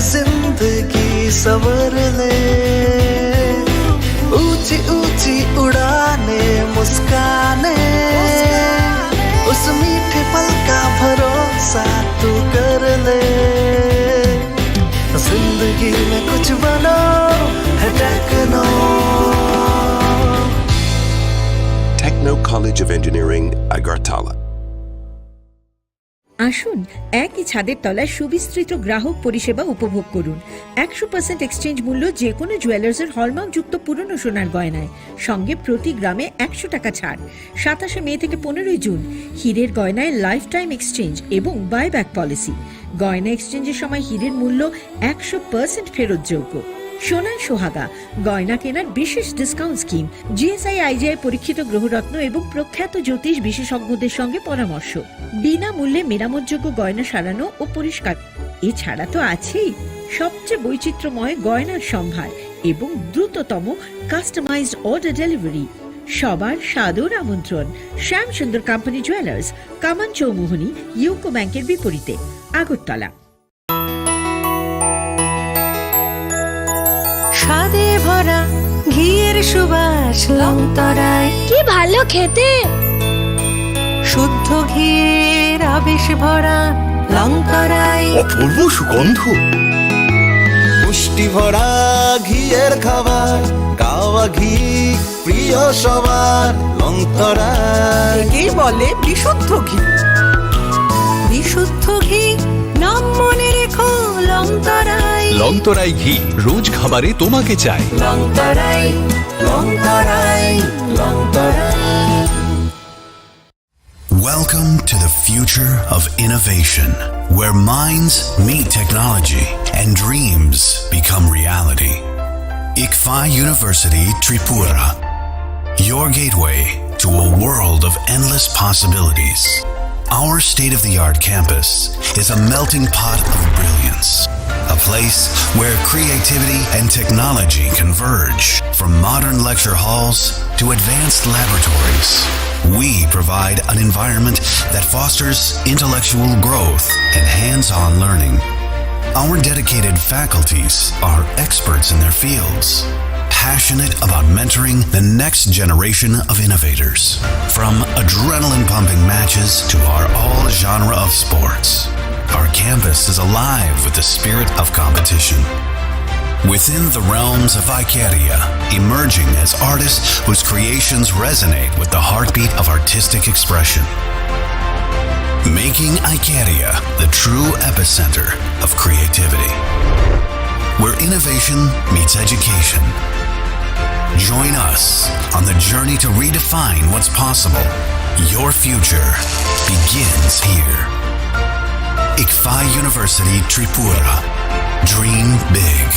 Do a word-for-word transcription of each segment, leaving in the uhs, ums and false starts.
जिंदगी सवर ले, ऊंची ऊंची उड़ाने, मुस्काने, उस मीठे पल का भरोसा तू कर ले। जिंदगी में कुछ बनो है techno. Techno College of Engineering, Agartala. আসুন, একই ছাদের তলায় সুবিস্তৃত গ্রাহক পরিষেবা উপভোগ করুন। একশো পার্সেন্ট এক্সচেঞ্জ মূল্য যে কোনো জুয়েলার্সের হলমার্কযুক্ত পুরনো সোনার গয়নায়, সঙ্গে প্রতি গ্রামে একশো টাকা ছাড়। সাতাশে মে থেকে পনেরোই জুন হীরের গয়নায় লাইফ টাইম এক্সচেঞ্জ এবং বাইব্যাক পলিসি। গয়না এক্সচেঞ্জের সময় হীরের মূল্য একশো পার্সেন্ট ফেরতযোগ্য। সোনায় সোহাগা, গয়না কেনার বিশেষ ডিসকাউন্ট স্কিম, জিএসআই আইজিআই পরীক্ষিত গ্রহরত্ন এবং প্রখ্যাত জ্যোতিষ বিশেষজ্ঞদের সঙ্গে পরামর্শ, বিনামূল্যে মেরামতযোগ্য গয়না সারানো ও পরিষ্কার। এছাড়া তো আছেই সবচেয়ে বৈচিত্র্যময় গয়নার সম্ভার এবং দ্রুততম কাস্টমাইজড অর্ডার ডেলিভারি। সবার সাদর আমন্ত্রণ শ্যাম সুন্দর কোম্পানি জুয়েলার্স, কামান চৌমুহনী, ইউকো ব্যাংকের বিপরীতে, আগরতলা। স্বাদে ভরা ঘিয়ের সুবাস লংতরাই। কি ভালো খেতে! শুদ্ধ ঘিয়ের আবেশ ভরা লংতরাই। অপূর্ব সুগন্ধ। পুষ্টি ভরা ঘিয়ের খাবার, গাওয়া ঘি প্রিয় সবার লংতরাই। একেই বলে বিশুদ্ধ ঘি। বিশুদ্ধ ঘি, নাম মনে রেখো লংতরাই। লংতরাই ঘি, রোজ খাবারে তোমাকে চাই। লংতরাই, লংতরাই, লংতরাই। Welcome to the future of innovation, where minds meet technology and dreams become reality. Ikfa University Tripura, your gateway to a world of endless possibilities. Our state-of-the-art campus is a melting pot of brilliance, a place where creativity and technology converge. From modern lecture halls to advanced laboratories, we provide an environment that fosters intellectual growth and hands-on learning. Our dedicated faculties are experts in their fields, passionate about mentoring the next generation of innovators. From adrenaline-pumping matches to our all-genre of sports, our campus is alive with the spirit of competition. Within the realms of Icaria, emerging as artists whose creations resonate with the heartbeat of artistic expression. Making Icaria the true epicenter of creativity, where innovation meets education. Join us on the journey to redefine what's possible. Your future begins here. Ikfa University Tripura. Dream big.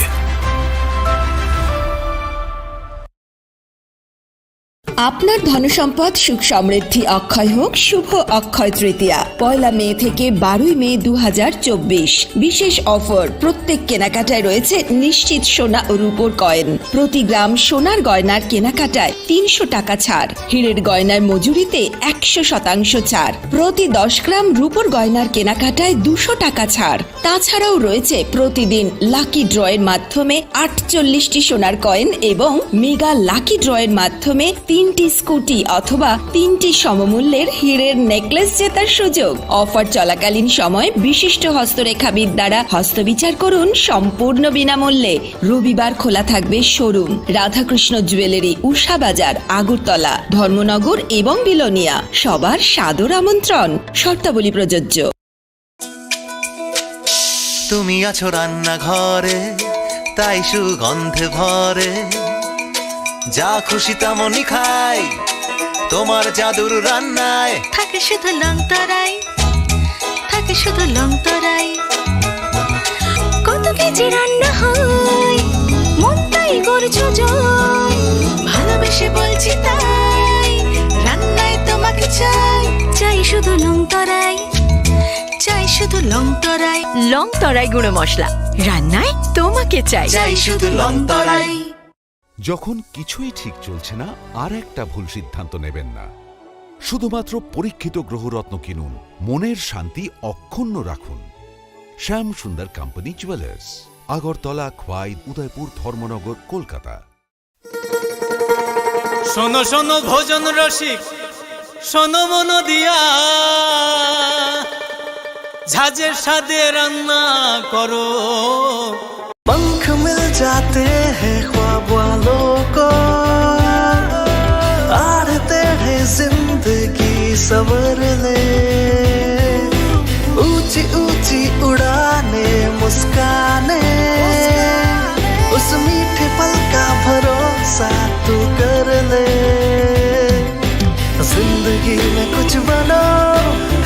আপনার ধনসম্পদ সুখ সমৃদ্ধি অক্ষয় হোক শুভ অক্ষয় তৃতীয়া, পয়লা মে থেকে বারোই মে দু হাজার চব্বিশ। বিশেষ অফার, প্রত্যেক কেনাকাটায় রয়েছে নিশ্চিত সোনা ও রূপোর কয়েন। প্রতি গ্রাম সোনার গয়নার কেনাকাটায় তিনশো টাকা ছাড়, হীরের গয়নার মজুরিতে একশো শতাংশ ছাড়, প্রতি দশ গ্রাম রূপোর গয়নার কেনাকাটায় দুশো টাকা ছাড়। তাছাড়াও রয়েছে প্রতিদিন লাকি ড্রয়ের মাধ্যমে আটচল্লিশটি সোনার কয়েন এবং মেগা লাকি ড্রয়ের মাধ্যমে তিনটি স্কুটি অথবা তিনটি সমমূল্যের হীরের নেকলেস জেতার সুযোগ। অফার চলাকালীন সময় বিশিষ্ট হস্তরেখাবিদ দ্বারা হস্তবিচার করুন সম্পূর্ণ বিনামূল্যে। রবিবার খোলা থাকবে শোরুম। রাধাকৃষ্ণ জুয়েলারি, উষা বাজার, আগরতলা, ধর্মনগর এবং বিলোনিয়া। সবার সাদর আমন্ত্রণ। শর্তাবলী প্রযোজ্য। তুমি আছো রান্নাঘরে, তাই সুগন্ধে ভরে। যা খুশি তেমনই খাই, তোমার জাদুর রান্নায়। থাকে শুধু লংতরাই, থাকে শুধু লংতরাই। কত কেজি রান্না হয়, মন তাই করছো জয়। ভালোবেসে বলছি তাই, রান্নায় তোমাকে চাই, চাই শুধু লংতরাই। চাই শুধু লংতরাই। লংতরাই গুঁড়ো মশলা, রান্নায় তোমাকে চাই। চাই শুধু লংতরাই। যখন কিছুই ঠিক চলছে না, আর একটা ভুল সিদ্ধান্ত নেবেন না। শুধুমাত্র পরীক্ষিত গ্রহরত্ন কিনুন, মনের শান্তি অক্ষুণ্ণ রাখুন। Shyam Sundar company jewellers. আগরতলা, খোয়াই, উদয়পুর, ধর্মনগর, কলকাতা। শোনো শোনো ভোজন রসিক, শোনো মন দিয়া, ঝাঁঝের স্বাদে রান্না করো। पंख मिल जाते हैं ख्वाब वालों को, आड़ते हैं जिंदगी संवरने। ऊंची ऊंची उड़ाने, मुस्काने, उस मीठे पल का भरोसा तू कर ले। जिंदगी में कुछ बनो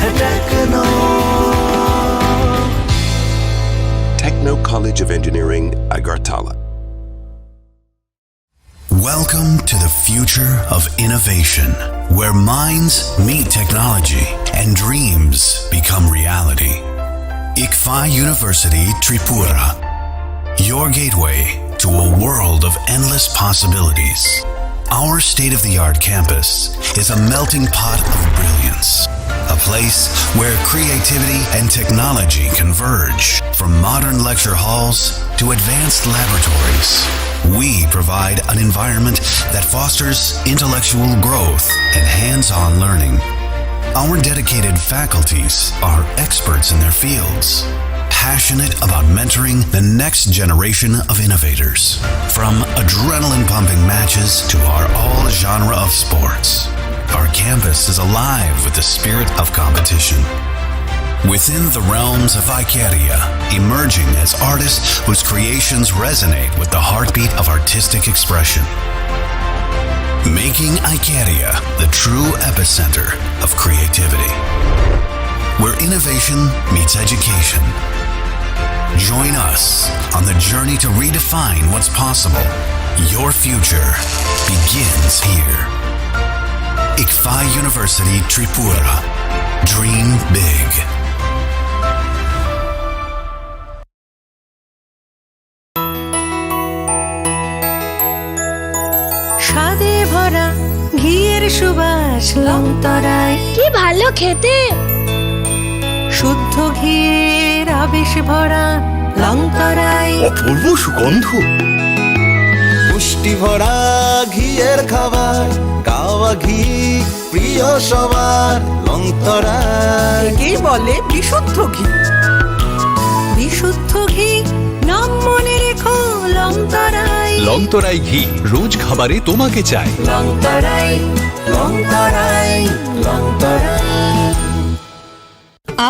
है techno. Techno College of Engineering, Agartala. Welcome to the future of innovation, where minds meet technology and dreams become reality. ICFAI University Tripura, your gateway to a world of endless possibilities. Our state-of-the-art campus is a melting pot of brilliance, a place where creativity and technology converge. From modern lecture halls to advanced laboratories, we provide an environment that fosters intellectual growth and hands-on learning. Our dedicated faculties are experts in their fields, passionate about mentoring the next generation of innovators. From adrenaline-pumping matches to our all-genre of sports, our campus is alive with the spirit of competition. Within the realms of Icaria, emerging as artists whose creations resonate with the heartbeat of artistic expression. Making Icaria the true epicenter of creativity, where innovation meets education. Join us on the journey to redefine what's possible. Your future begins here. ICFAI University Tripura. Dream big. স্বাদে ভরা ঘিয়ের সুবাস লংতরাই। কি ভালো খেতে! শুদ্ধ ঘিয়ের আবেশ ভরা লংতরাই। অপূর্ব সুগন্ধ। পুষ্টি ভরা ঘিয়ের খাবার, গাওয়া ঘি প্রিয় সবার, লংতরাই। একেই বলে বিশুদ্ধ ঘি। বিশুদ্ধ ঘি, নাম মনে রেখো, লংতরাই। লংতরাই ঘি, রোজ খাবারে তোমাকে চাই। লংতরাই, লংতরাই, লংতরাই।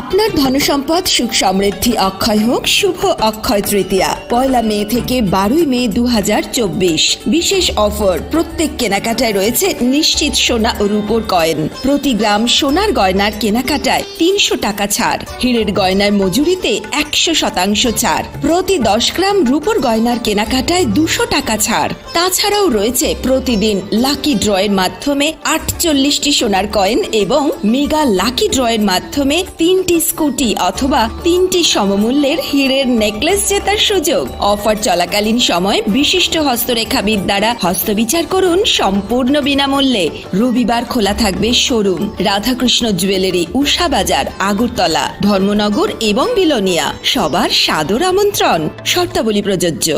আপনার ধনসম্পদ সুখ সমৃদ্ধি অক্ষয় হোক শুভ অক্ষয় তৃতীয়া, পয়লা মে থেকে বারোই মে দু হাজার চব্বিশ। বিশেষ অফার, প্রত্যেক কেনাকাটায় রয়েছে নিশ্চিত সোনা ও রূপোর কয়েন। প্রতি গ্রাম সোনার গয়নার কেনাকাটায় তিনশো টাকা ছাড়, হীরের গয়নার মজুরিতে একশো শতাংশ ছাড়, প্রতি দশ গ্রাম রূপোর গয়নার কেনাকাটায় দুশো টাকা ছাড়। তাছাড়াও রয়েছে প্রতিদিন লাকি ড্রয়ের মাধ্যমে আটচল্লিশটি সোনার কয়েন এবং মেগা লাকি ড্রয়ের মাধ্যমে তিনটি স্কুটি অথবা তিনটি সমমূল্যের হীরের নেকলেস জেতার সুযোগ। অফার চলাকালীন সময় বিশিষ্ট হস্তরেখাবিদ দ্বারা হস্তবিচার করুন সম্পূর্ণ বিনামূল্যে। রবিবার খোলা থাকবে শোরুম। রাধাকৃষ্ণ জুয়েলারি, উষা বাজার, আগরতলা, ধর্মনগর এবং বিলোনিয়া। সবার সাদর আমন্ত্রণ। শর্তাবলী প্রযোজ্য।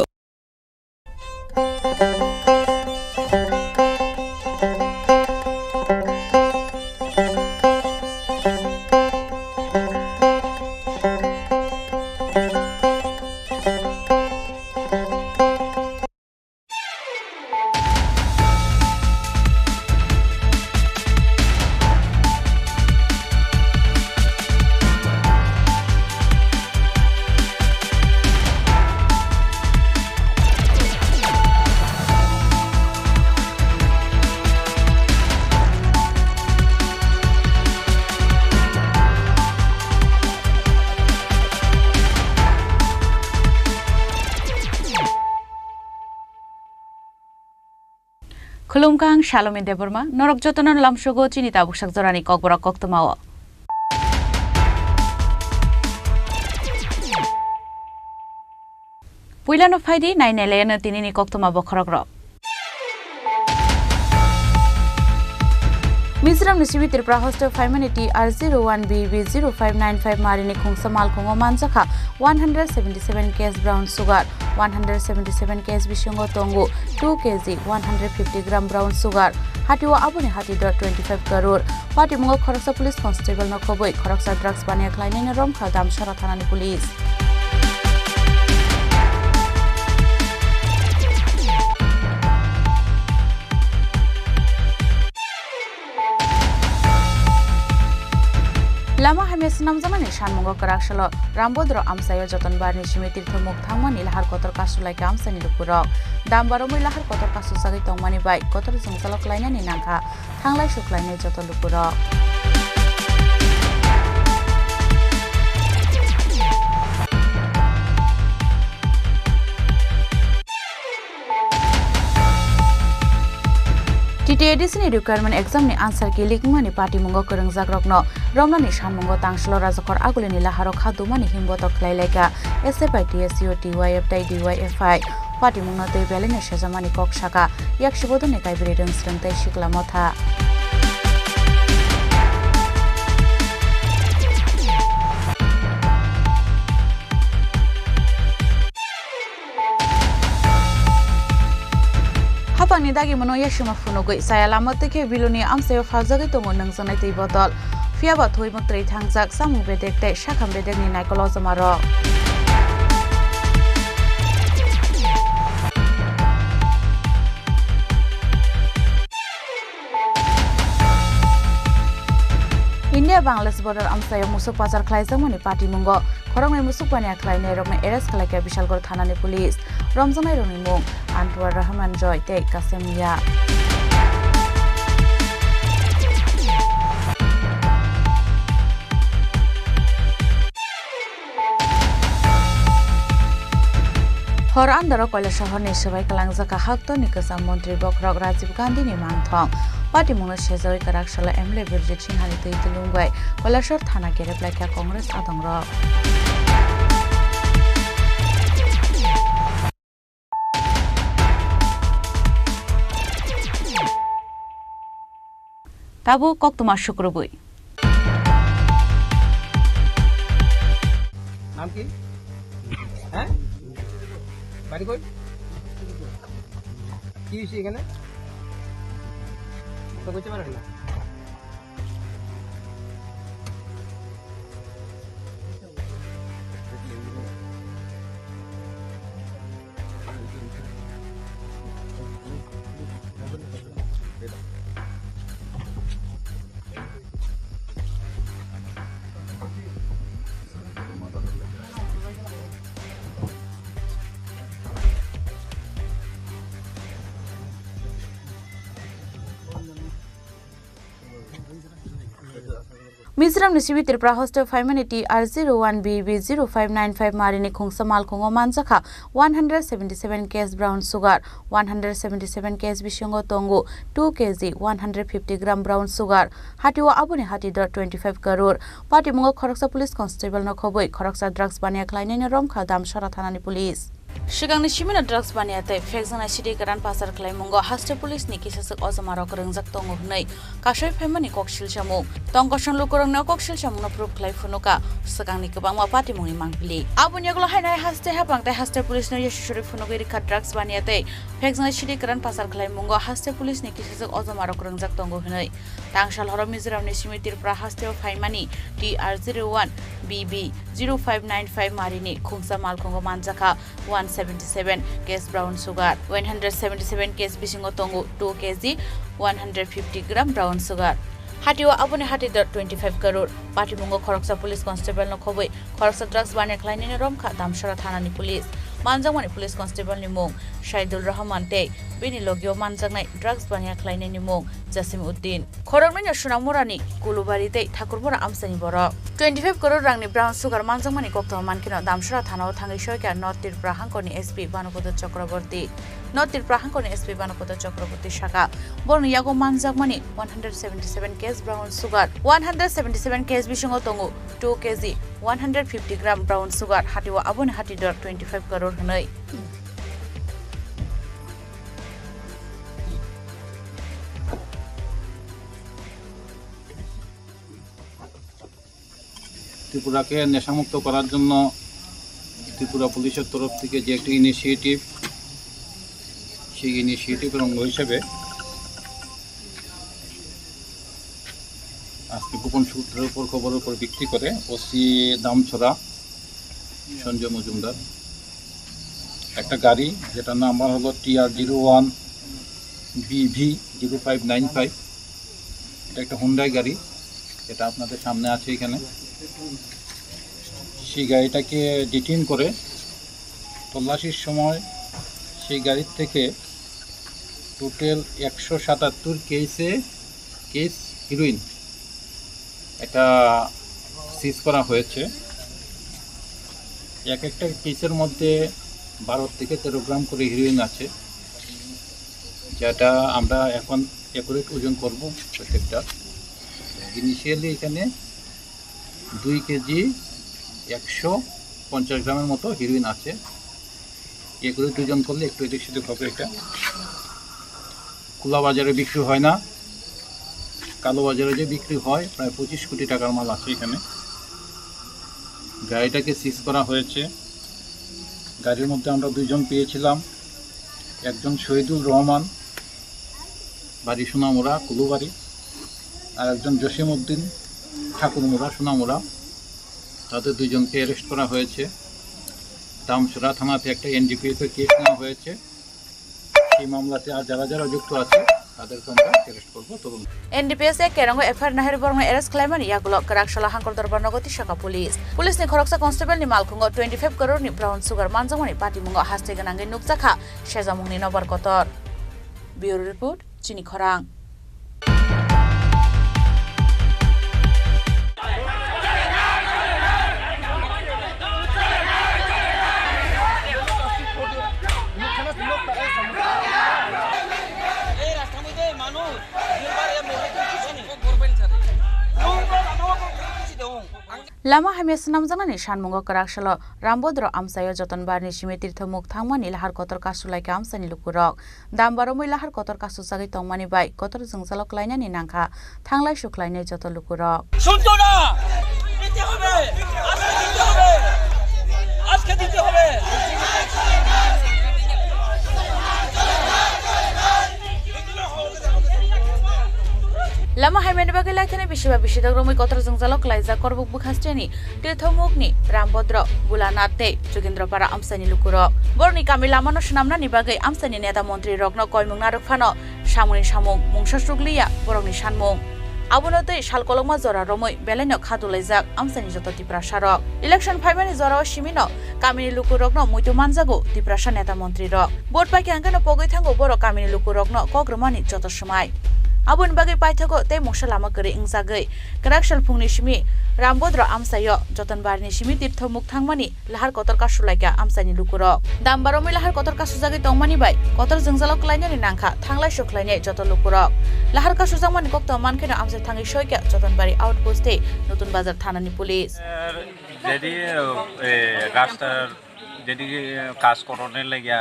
Khulumkha, ang Salomi Debbarma, norok jotono lamsogo chini tabuk sak jorani kokborok koktwmao. Puilano phaidi nainailaino tinini koktwma bokhorokrok. Mizoram ni simi Tripura haste o phaimani T R zero one B B zero five nine five mari ni khungsa malkhungo manjakha one hundred seventy seven case brown sugar, one hundred seventy seven case bisingo tongo two K G one hundred fifty gram brown sugar. Hatio aboni hati dor twenty five crore. Patimungo khoroksa police constable no khoboi khoroksa drugs baniya khlainai no romkha Damsara thana ni police. Lama hamya swnamjaknani sanmungo kwrak salo Rambodro amchaio Jotonbarni simi tirtho muk thangmani lahar kotor kasulaikha amchaini lukurok. Dam baromwi lahar kotor kasujagwi tongmani bai kotor jwngjalo klainani nangkha thanglai suklainai joto lukurok. T T A D C ni requirement exam ni answer key likmani patimungo kwrwngjakrokno romnani sanmungo tangsalo rajakhor agulini laharo kha dumani himbotok khlai laikha S F I, T S U, T Y F tei D Y F I. Patimungno tei belai no sejamani kok saka, yaksi bodolni kaibri rwng swrwng tei sikla motha. Hapangni dagimano yasima phunugwi chaya lama twi khe Biluni amchaio phaljagwi tongo nungjaknai twi botol. Phiyaba thwi mwktwi thangjak, chamung bedek tei sakham bedekni naikol ojomarok. India Bangladesh border amchaio musuk pachar khlaijakmani patimungo khoroknwi musuk baniya khlainairokno arrest khlaikha Bishalgarh thanani police. Romjaknairokni mung Anwar Rahman Joy tei Kasim Mia. Hor andaro Koilashahar ni swbai kwlangjak hak torni kwcham montri bokhorok Rajiv Gandhi ni manthong. Patimungno sejagwi kwrak salo M L A Birjit Singha ni twi tulung bai Koilashahar thana kerep laikha Congress adongrok. Tabuk koktwma sukrubwi. নাম কি? হ্যাঁ? বাড়ি কই? কি হয়েছে এখানে? তো বুঝতে পারেন না। Mizoram ni simi Tripura haste o phaimani T R zero one B B zero five nine five mari ni khungsa malkhungo manjakha one hundred seventy seven case brown sugar, one hundred seventy seven case bisingo tongo two K G one hundred fifty gram brown sugar. Hatio aboni hati dor twenty five crore. Patimungo khoroksa police constable no khoboi khoroksa drugs baniya khlainai no romkha Damsara thana ni police. Swkangni simino drugs baniya tei phekjaknai sidi kwran pasar khlaimungo haste police ni kisaswk ojomarok rwngjak tongo hwnwi kasui phaimani kok silsamung. Tongkosong lukurokno kok silsamungno proof khlai phunukha swkangni kwbangma patimungni mangpili. Aboni yagulo haino hai haste hapang tei haste police no yasisuri phunugwi rikha drugs baniya tei phekjaknai sidi kwran pasar khlaimungo haste police ni kisaswk ojomarok rwngjak tongo hwnwi. Tangsal horo Mizoramni simi Tripura hasteo phaimani T R zero one B B zero five nine five marini khungsa malkhungo manjakha one seventy seven case brown sugar, one hundred seventy seven case bisingo tongo two K G one hundred fifty gram brown sugar. Hatio aboni hati dor twenty five crore. Patimungo khoroksa police constable no khoboi khoroksa drugs baniya khlainani romkha Damsara thanani police. Manjakmani police constable ni mung Saidul Rahman tei bini logio manjaknai drugs baniya khlainani mung Jasim Uddin. Khoroknwi no Sonamurani Kulubari tei Thakurmura amchaini borok. Twenty five crore rangni brown sugar manjakmani koktwma mankheno Damsara thanao thangwi soikha North Tripura hangkorni S P Banopodo Chakraborty. North Tripura hangkorni S P Banopodo Chakraborty saka, borokni yago manjakmani one hundred seventy seven case brown sugar, one hundred seventy seven case bisingo tongo two K G one hundred fifty gram brown sugar, hatio aboni hati dor twenty five crore hwnwi. ত্রিপুরাকে নেশামুক্ত করার জন্য ত্রিপুরা পুলিশের তরফ থেকে যে একটি ইনিশিয়েটিভ, সেই ইনিশিয়েটিভের অঙ্গ হিসেবে আজকে গোপন সূত্রের উপর, খবরের উপর ভিত্তি করে ওসি দামছড়া সঞ্জয় মজুমদার একটা গাড়ি, যেটার নাম্বার হলো T R zero one B V zero five nine five। এটা একটা হুন্ডাই গাড়ি, যেটা আপনাদের সামনে আছে এখানে। সেই গাড়িটাকে ডিটেইন করে তল্লাশির সময় সেই গাড়ির থেকে টোটাল একশো সাতাত্তর কেসে, কেস হিরোইন এটা সিজ করা হয়েছে। এক একটা কেসের মধ্যে বারো থেকে তেরো গ্রাম করে হিরোইন আছে, যেটা আমরা এখন অ্যাকুরেট ওজন করব প্রত্যেকটা। ইনিশিয়ালি এখানে দুই কেজি একশো পঞ্চাশ গ্রামের মতো হিরোইন আছে। এগুলো দুজন করলে একটু এদিক সেদিক হবে। এটা খোলা বাজারে বিক্রি হয় না, কালো বাজারে যে বিক্রি হয়, প্রায় পঁচিশ কোটি টাকার মাল আছে এখানে। গাড়িটাকে সিজ করা হয়েছে। গাড়ির মধ্যে আমরা দুইজন পেয়েছিলাম, একজন শহীদুল রহমান, বাড়ি সোনামুড়া, কুলুবাড়ি, আর একজন জসিমউদ্দিন, ঠাকুরমুড়া, সোনামুড়া। তাদের দুইজনকে অ্যারেস্ট করা হয়েছে। দামছড়া থানাতে একটা এনডিপিএস এর কেস নেওয়া হয়েছে। এই মামলাতে আর যারা যারা যুক্ত আছে, তাদেরকে আমরা অ্যারেস্ট করব তদন্ত। N D P S A Kerong o F I R nahir borokno arrest khlaimani yagulo Kwraksala Hangkor Dorbar nogo tisaka police. Police ni khoroksa constable ni malkhungo twenty five crore ni brown sugar manjakmani patimungo haste gwnangwi nukjakha sejamungni nobar kotor. Bureau report, Chini Khorang. Lama hamya swnamjaknani sanmungo kwraksalo Rambodro amchaio Jotonbarni simi Tirthomuk thangmani lahar kotor kasulaikha amchaini lukurok. Dam baromwi lahar kotor kasujagwi tongmani bai kotor jwngjalo klainani nangkha thanglai sukhlainai joto lukurok. শুনতো না, দিতে হবে, আজকে দিতে হবে, আজকে দিতে হবে। Lama hamyani bagwi laithani bisiba bisidok romwi kotor jwngjalo klaijak Korbuk bwkhasteni Tirthomukni Rambodro, Bulanath tei Jogendropara amchaini lukurok. Borokni kami lamano swnamnani bagwi amchaini neta montrirokno koimung narwk phano samungni samung mungsa chukliya borokni sanmung. Abono tei sal kolokma jora romwi belaino khatulaijak amchaini joto Tiprasarok. Election phaimani jorao simino kamini lukurokno muitu manjago Tiprasa neta montrirok. Vote paikha hwnkhe no pogwi thango borok kamini lukurokno kok rwmani joto swmai. Aboni bagwi paithago tei mungsa lama kwrwi wngjagwi kwrak salphungni simi Rambodro amchaio Jotonbarni simi Tirthomuk thangmani lahar kotor kasulaikha amchaini lukurok. Dam baromwi lahar kotor kasujagwi tongmani bai kotor jwngjalo klainani nangkha thanglai sukhlainai joto lukurok. Lahar kasujakmani koktwma mankheno amchai thangwi soikha Jotonbari outpost tei Notun Bazar thanani police. যদি এ, রাস্তার যদি কাজ করানোর লাগিয়া,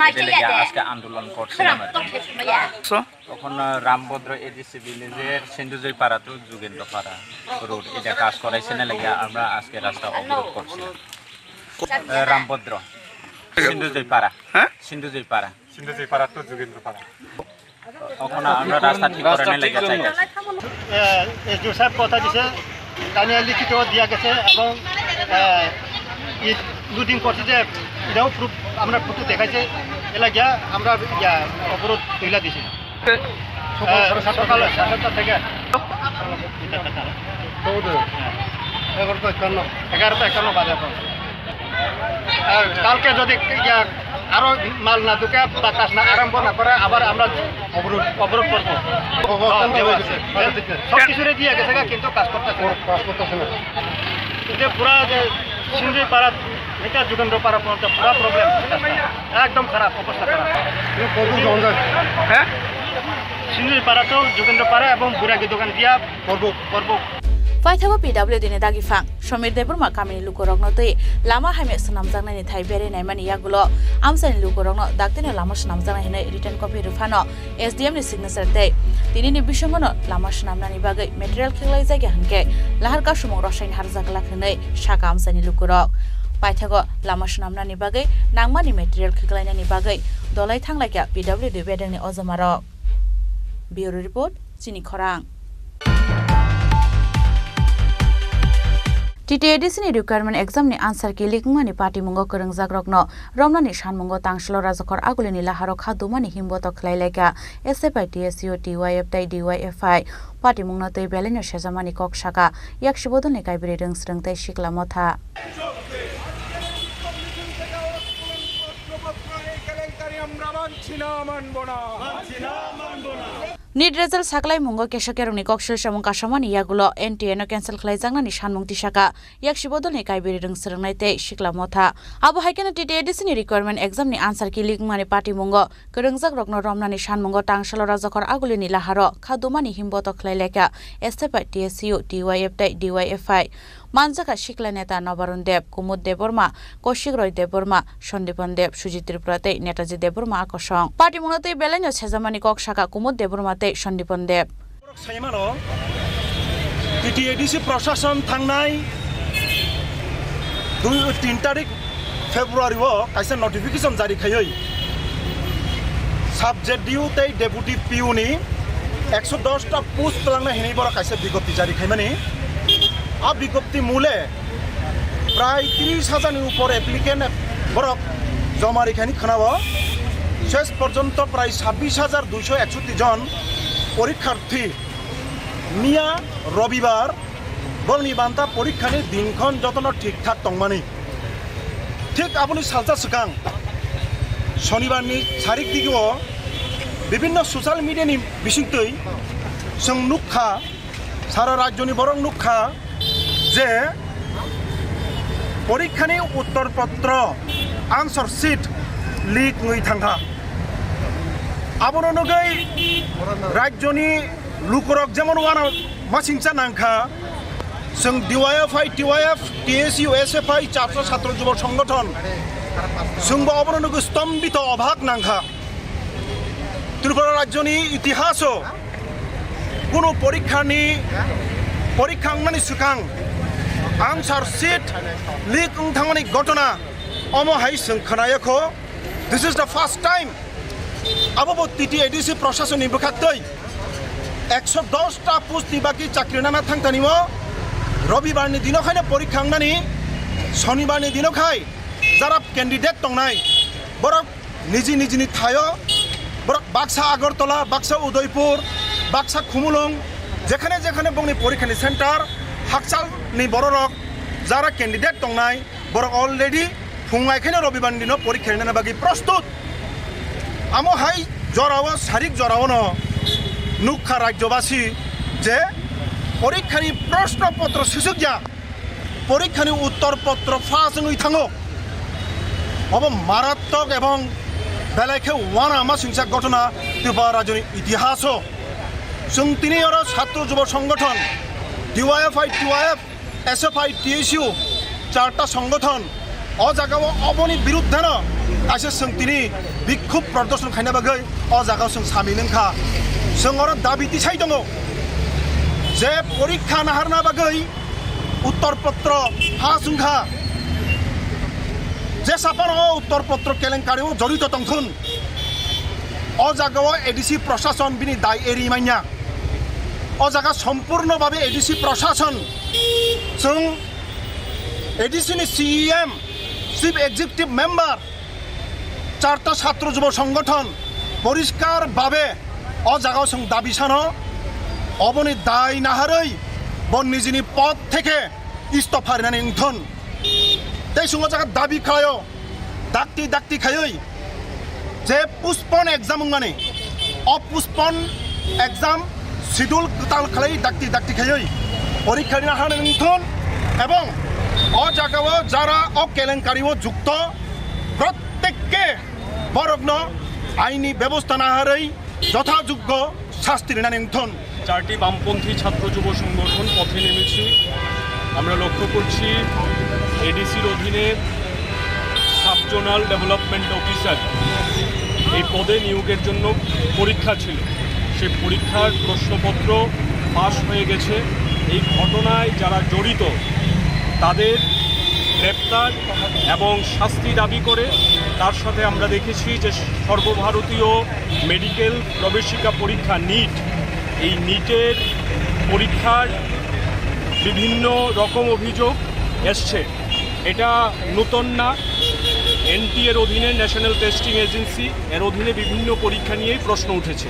এটার লাগিয়া আজকে আন্দোলন করছিলাম আর কি। তখন আহ, রামভদ্র এডিসি ভিলেজের সিন্ধুজয় পাড়া টু যোগেন্দ্র পাড়া রোড, এটা কাজ করাইছে না লাগিয়া আমরা আজকে রাস্তা অবরোধ করছিলাম। আহ, রামভদ্র সিন্ধুজয় পাড়া। হ্যাঁ? সিন্ধুজয় পাড়া। সিন্ধুজয় পাড়া টু যোগেন্দ্র পাড়া। তখন আমরা রাস্তা ঠিক করানোর লাগিয়া চাই। এসডিও সাহেব কথা দিছে, তানিয়া লিখিত দিয়া গেছে এবং আহ, ইট লুটিং করছে যে এটাও প্রুফ, আমরা ফটো দেখাইছে, এলা গিয়া আমরা ইয়া অবরোধ তুইলা দিছি। সকাল সাড়ে সাতটা সকাল থেকে। সাড়ে সাতটা থেকে। চৌদ্দ। এগারোটা একান্ন। এগারোটা একান্ন বাজে এখন। আর কালকে যদি ইয়া আরো মাল না ঢুকে বা কাজ না আরম্ভ না করে আবার আমরা অবরোধ, অবরোধ করবো। ও, ও, হ্যাঁ, কেন হয়ে গেছে? সব কিছু রেডি হয়ে গেছে, কিন্তু কাজ করতেছে না। কাজ করতেছে না। কিন্তু পুরা যে সিন্ধুজয় পাড়া থেকে যোগেন্দ্র পাড়া পর্যন্ত পুরা প্রবলেম। একদম খারাপ, অবস্থা খারাপ। হ্যাঁ? সিন্ধুজয় পাড়া তো যোগেন্দ্র পাড়া এবং বুড়াগি দোকান দিয়া করবো, করবো। Paithago P W D ni dagi phang Somir Debbarma kamini lukurokno twi lama hamya swnamjaknaini thai berwi naimani yagulo amchaini lukurokno daktino lama swnamjaknai hwnwi written copy rwphano S D M ni signature tei tinini bisingono lama swnamnani bagwi material khiklaijak ya hwnkhe lahar kasumung rosaini harjak glak hwnwi saka amchaini lukurok. Paithago lama swnamnani bagwi nangmani material khiklainani bagwi dolai thanglaikha P W D bedengni ojomarok. Bureau Report, Chini Khorang. T T A D C ni requirement exam ni answer key leak wngmani patimungo kwrwngjakrokno romnani sanmungo tangsalo rajakhor agulini laharo kha dumani himboto khwlailaikha S F I, T S U, T Y F tei D Y F I. Patimungno twi belaino sejamani kok saka yaksi bodolni kaibri rwngsrwng tei sikla motha. NEET result saklai mungo keso kerongni koksil samung kasamani yagulo N T A no cancel khlaijaknani sanmung tisaka yaksi bodolni kaibri rwngsrwngnai tei sikla motha. Abo hai kheno T T A D C ni requirement exam ni answer key leak wngmani patimungo kwrwngjakrokno romnani sanmungo tangsalo rajakhor agulini laharo kha dumani himboto khwlailaikha S F I, T S U, T Y F tei D Y F I. Manjakha sikla neta Nobarun Deb, Kumud Debbarma, Koshik Roy Debbarma, Sandipan Deb, Sujit Tripura tei Netaji Debbarma a kosong. Patimungno tei belaino sejamani kok saka Kumud Debbarma tei Sandipan Deb. Borok sai mano, T T A D C prosason thangnai dui, tin tarik February o kaisa notification jari khaiwi sub Z D U tei deputy P U ni ekso dos ta post twlangnai hinwi borok kaisa bigjapti jari khaimani. A bigjapti mule prai tris hajar ni upor applicant borok joma rikhaini khwnao. Ses porjonto prai sabbish hajar duiso eksoti jon porikharthi miya Robibar borokni banta porikhani dinkhon jotono thik thak tongmani. Thik aboni salsa swkang Shonibarni sarik digio bibinno social media ni bisingtwi chwng nukha, sara rajyoni borok nukha je porikhani uttor potro, answer sheet leak wngwi thangkha. Abono nugwi rajyoni lukurok jemon uano masingcha nangkha, chwng D Y F I, T Y F, T S U, S F I, Chatra Chhatro Jubo Songothon, chwngbo obono nugwi stombito obhak nangkha. Tripura rajyoni itihaso kunu porikhani, porikha wngmani swkang answer sheet leak wng thangmani ghotona omo hai chwng khwnayakho. This is the first time. Abo bo T T A D C prosasonni bwkhaktwi ekso dos ta post ni bagwi chakri nana thangthani o Robibar ni dino khaino porikha wngnani, Sonibar ni dino khai jara candidate tongnai borok niji nijini thaio, borok baksa Agartala, baksa Udaipur, baksa Khumulwng, jekhane jekhane bongni porikhani center, hakchalni bororok jara candidate tongnai, borok already phungai khaino Robibar ni dino porikha rinani bagwi prostut. Amo hai jorao, sarik joraono nukha rajyobasi je porikhani proshno potro swisukya, porikhani uttor potro phas wngwi thango. Obo marattok ebong belai khe uanama singsa ghotona Tripura rajyoni itihaso. Chwng tini oro Chhatro Jubo Songothon, D Y F I, T Y F, S F I, T S U, charta songothon, o jagao oboni biruddheno kaisa chwng tini bikhub prodorshon khaina bagwi o jagao chwng samil wngkha. Chwng oro dabi tisai tongo je porikha naharna bagwi uttor potro phas wngkha. Jesa phano o uttor potro kelenkari o jorito tongthun, o jagao A D C prosason bini dai eri manya. O jaga sompurno babe A D C prosason, chwng A D C ni C E M, Chief Executive Member, charta Chhatro Jubo Songothon poriskar babe o jagao chwng dabi sano, oboni dai naharwi bo nijini pod theke istopha rinani wngthon. Tei chwng o jaga dabi khlaio, dakti dakti khaiwi je postpone exam wngmani, o postpone exam schedule kwtal khlai dakti dakti khaiwi porikha rina hana wngthon, ebong o jagao jara o kelenkari o jukto prottekke borokno aini bebosta naharwi jothajoggo sasti rinani wngthon. চারটি বামপন্থী ছাত্র যুব সংগঠন পথে নেমেছি। আমরা লক্ষ্য করছি এডিসির অধীনে সাব জোনাল ডেভেলপমেন্ট অফিসার এই পদে নিয়োগের জন্য পরীক্ষা ছিল। সেই পরীক্ষার প্রশ্নপত্র ফাঁস হয়ে গেছে। এই ঘটনায় যারা জড়িত তাদের গ্রেপ্তার এবং শাস্তি দাবি করে। তার সাথে আমরা দেখেছি যে সর্বভারতীয় মেডিকেল প্রবেশিকা পরীক্ষা নিট, এই নিটের পরীক্ষার বিভিন্ন রকম অভিযোগ এসছে। এটা নতুন না। এনটিএর অধীনে, ন্যাশনাল টেস্টিং এজেন্সি, এর অধীনে বিভিন্ন পরীক্ষা নিয়েই প্রশ্ন উঠেছে।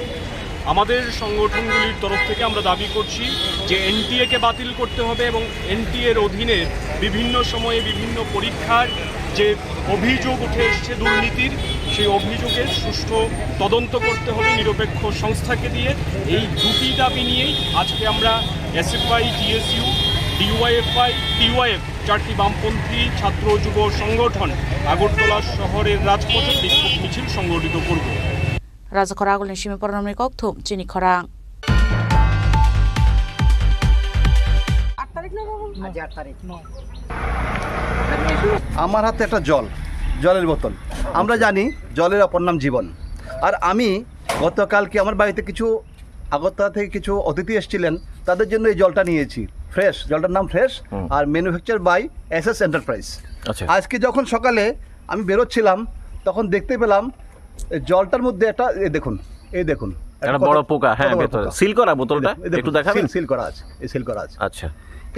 আমাদের সংগঠনগুলির তরফ থেকে আমরা দাবি করছি যে এনটিএকে বাতিল করতে হবে এবং এনটিএর অধীনে বিভিন্ন সময়ে বিভিন্ন পরীক্ষার যে অভিযোগ উঠে এসছে দুর্নীতির, সেই অভিযোগের সুষ্ঠু তদন্ত করতে হবে নিরপেক্ষ সংস্থাকে দিয়ে। এই দুটি দাবি নিয়েই আজকে আমরা এসএফআই, টিএসইউ, ডিওয়াইএফআই, টিওয়াইএফ, চারটি বামপন্থী ছাত্র যুব সংগঠন আগরতলা শহরের রাজপথে বিক্ষোভ মিছিল সংগঠিত করব। Rajakhor agulni simi pornamni kokthum chini khorang. আমার হাতে একটা জল, জলের বোতল। আমরা জানি জলের অপর নাম জীবন। আর আমি গতকালকে আমার বাড়িতে কিছু আগরতলা থেকে কিছু অতিথি এসেছিলেন, তাদের জন্য এই জলটা নিয়েছি। ফ্রেশ, জলটার নাম ফ্রেশ। হুম। আর ম্যানুফ্যাকচার বাই এসএস এন্টারপ্রাইজ। আচ্ছা। আজকে যখন সকালে আমি বেরোচ্ছিলাম, তখন দেখতে পেলাম এই জলটার মধ্যে একটা, এই দেখুন, এই দেখুন, একটা একটা কত, বড় পোকা, হ্যাঁ, কত বড় ভেতরে। পোকা। সিল করা বোতলটা? এই দেখুন, এই দেখুন, একটু দেখাবেন? সিল, সিল করা আছে, এই সিল করা আছে। আচ্ছা।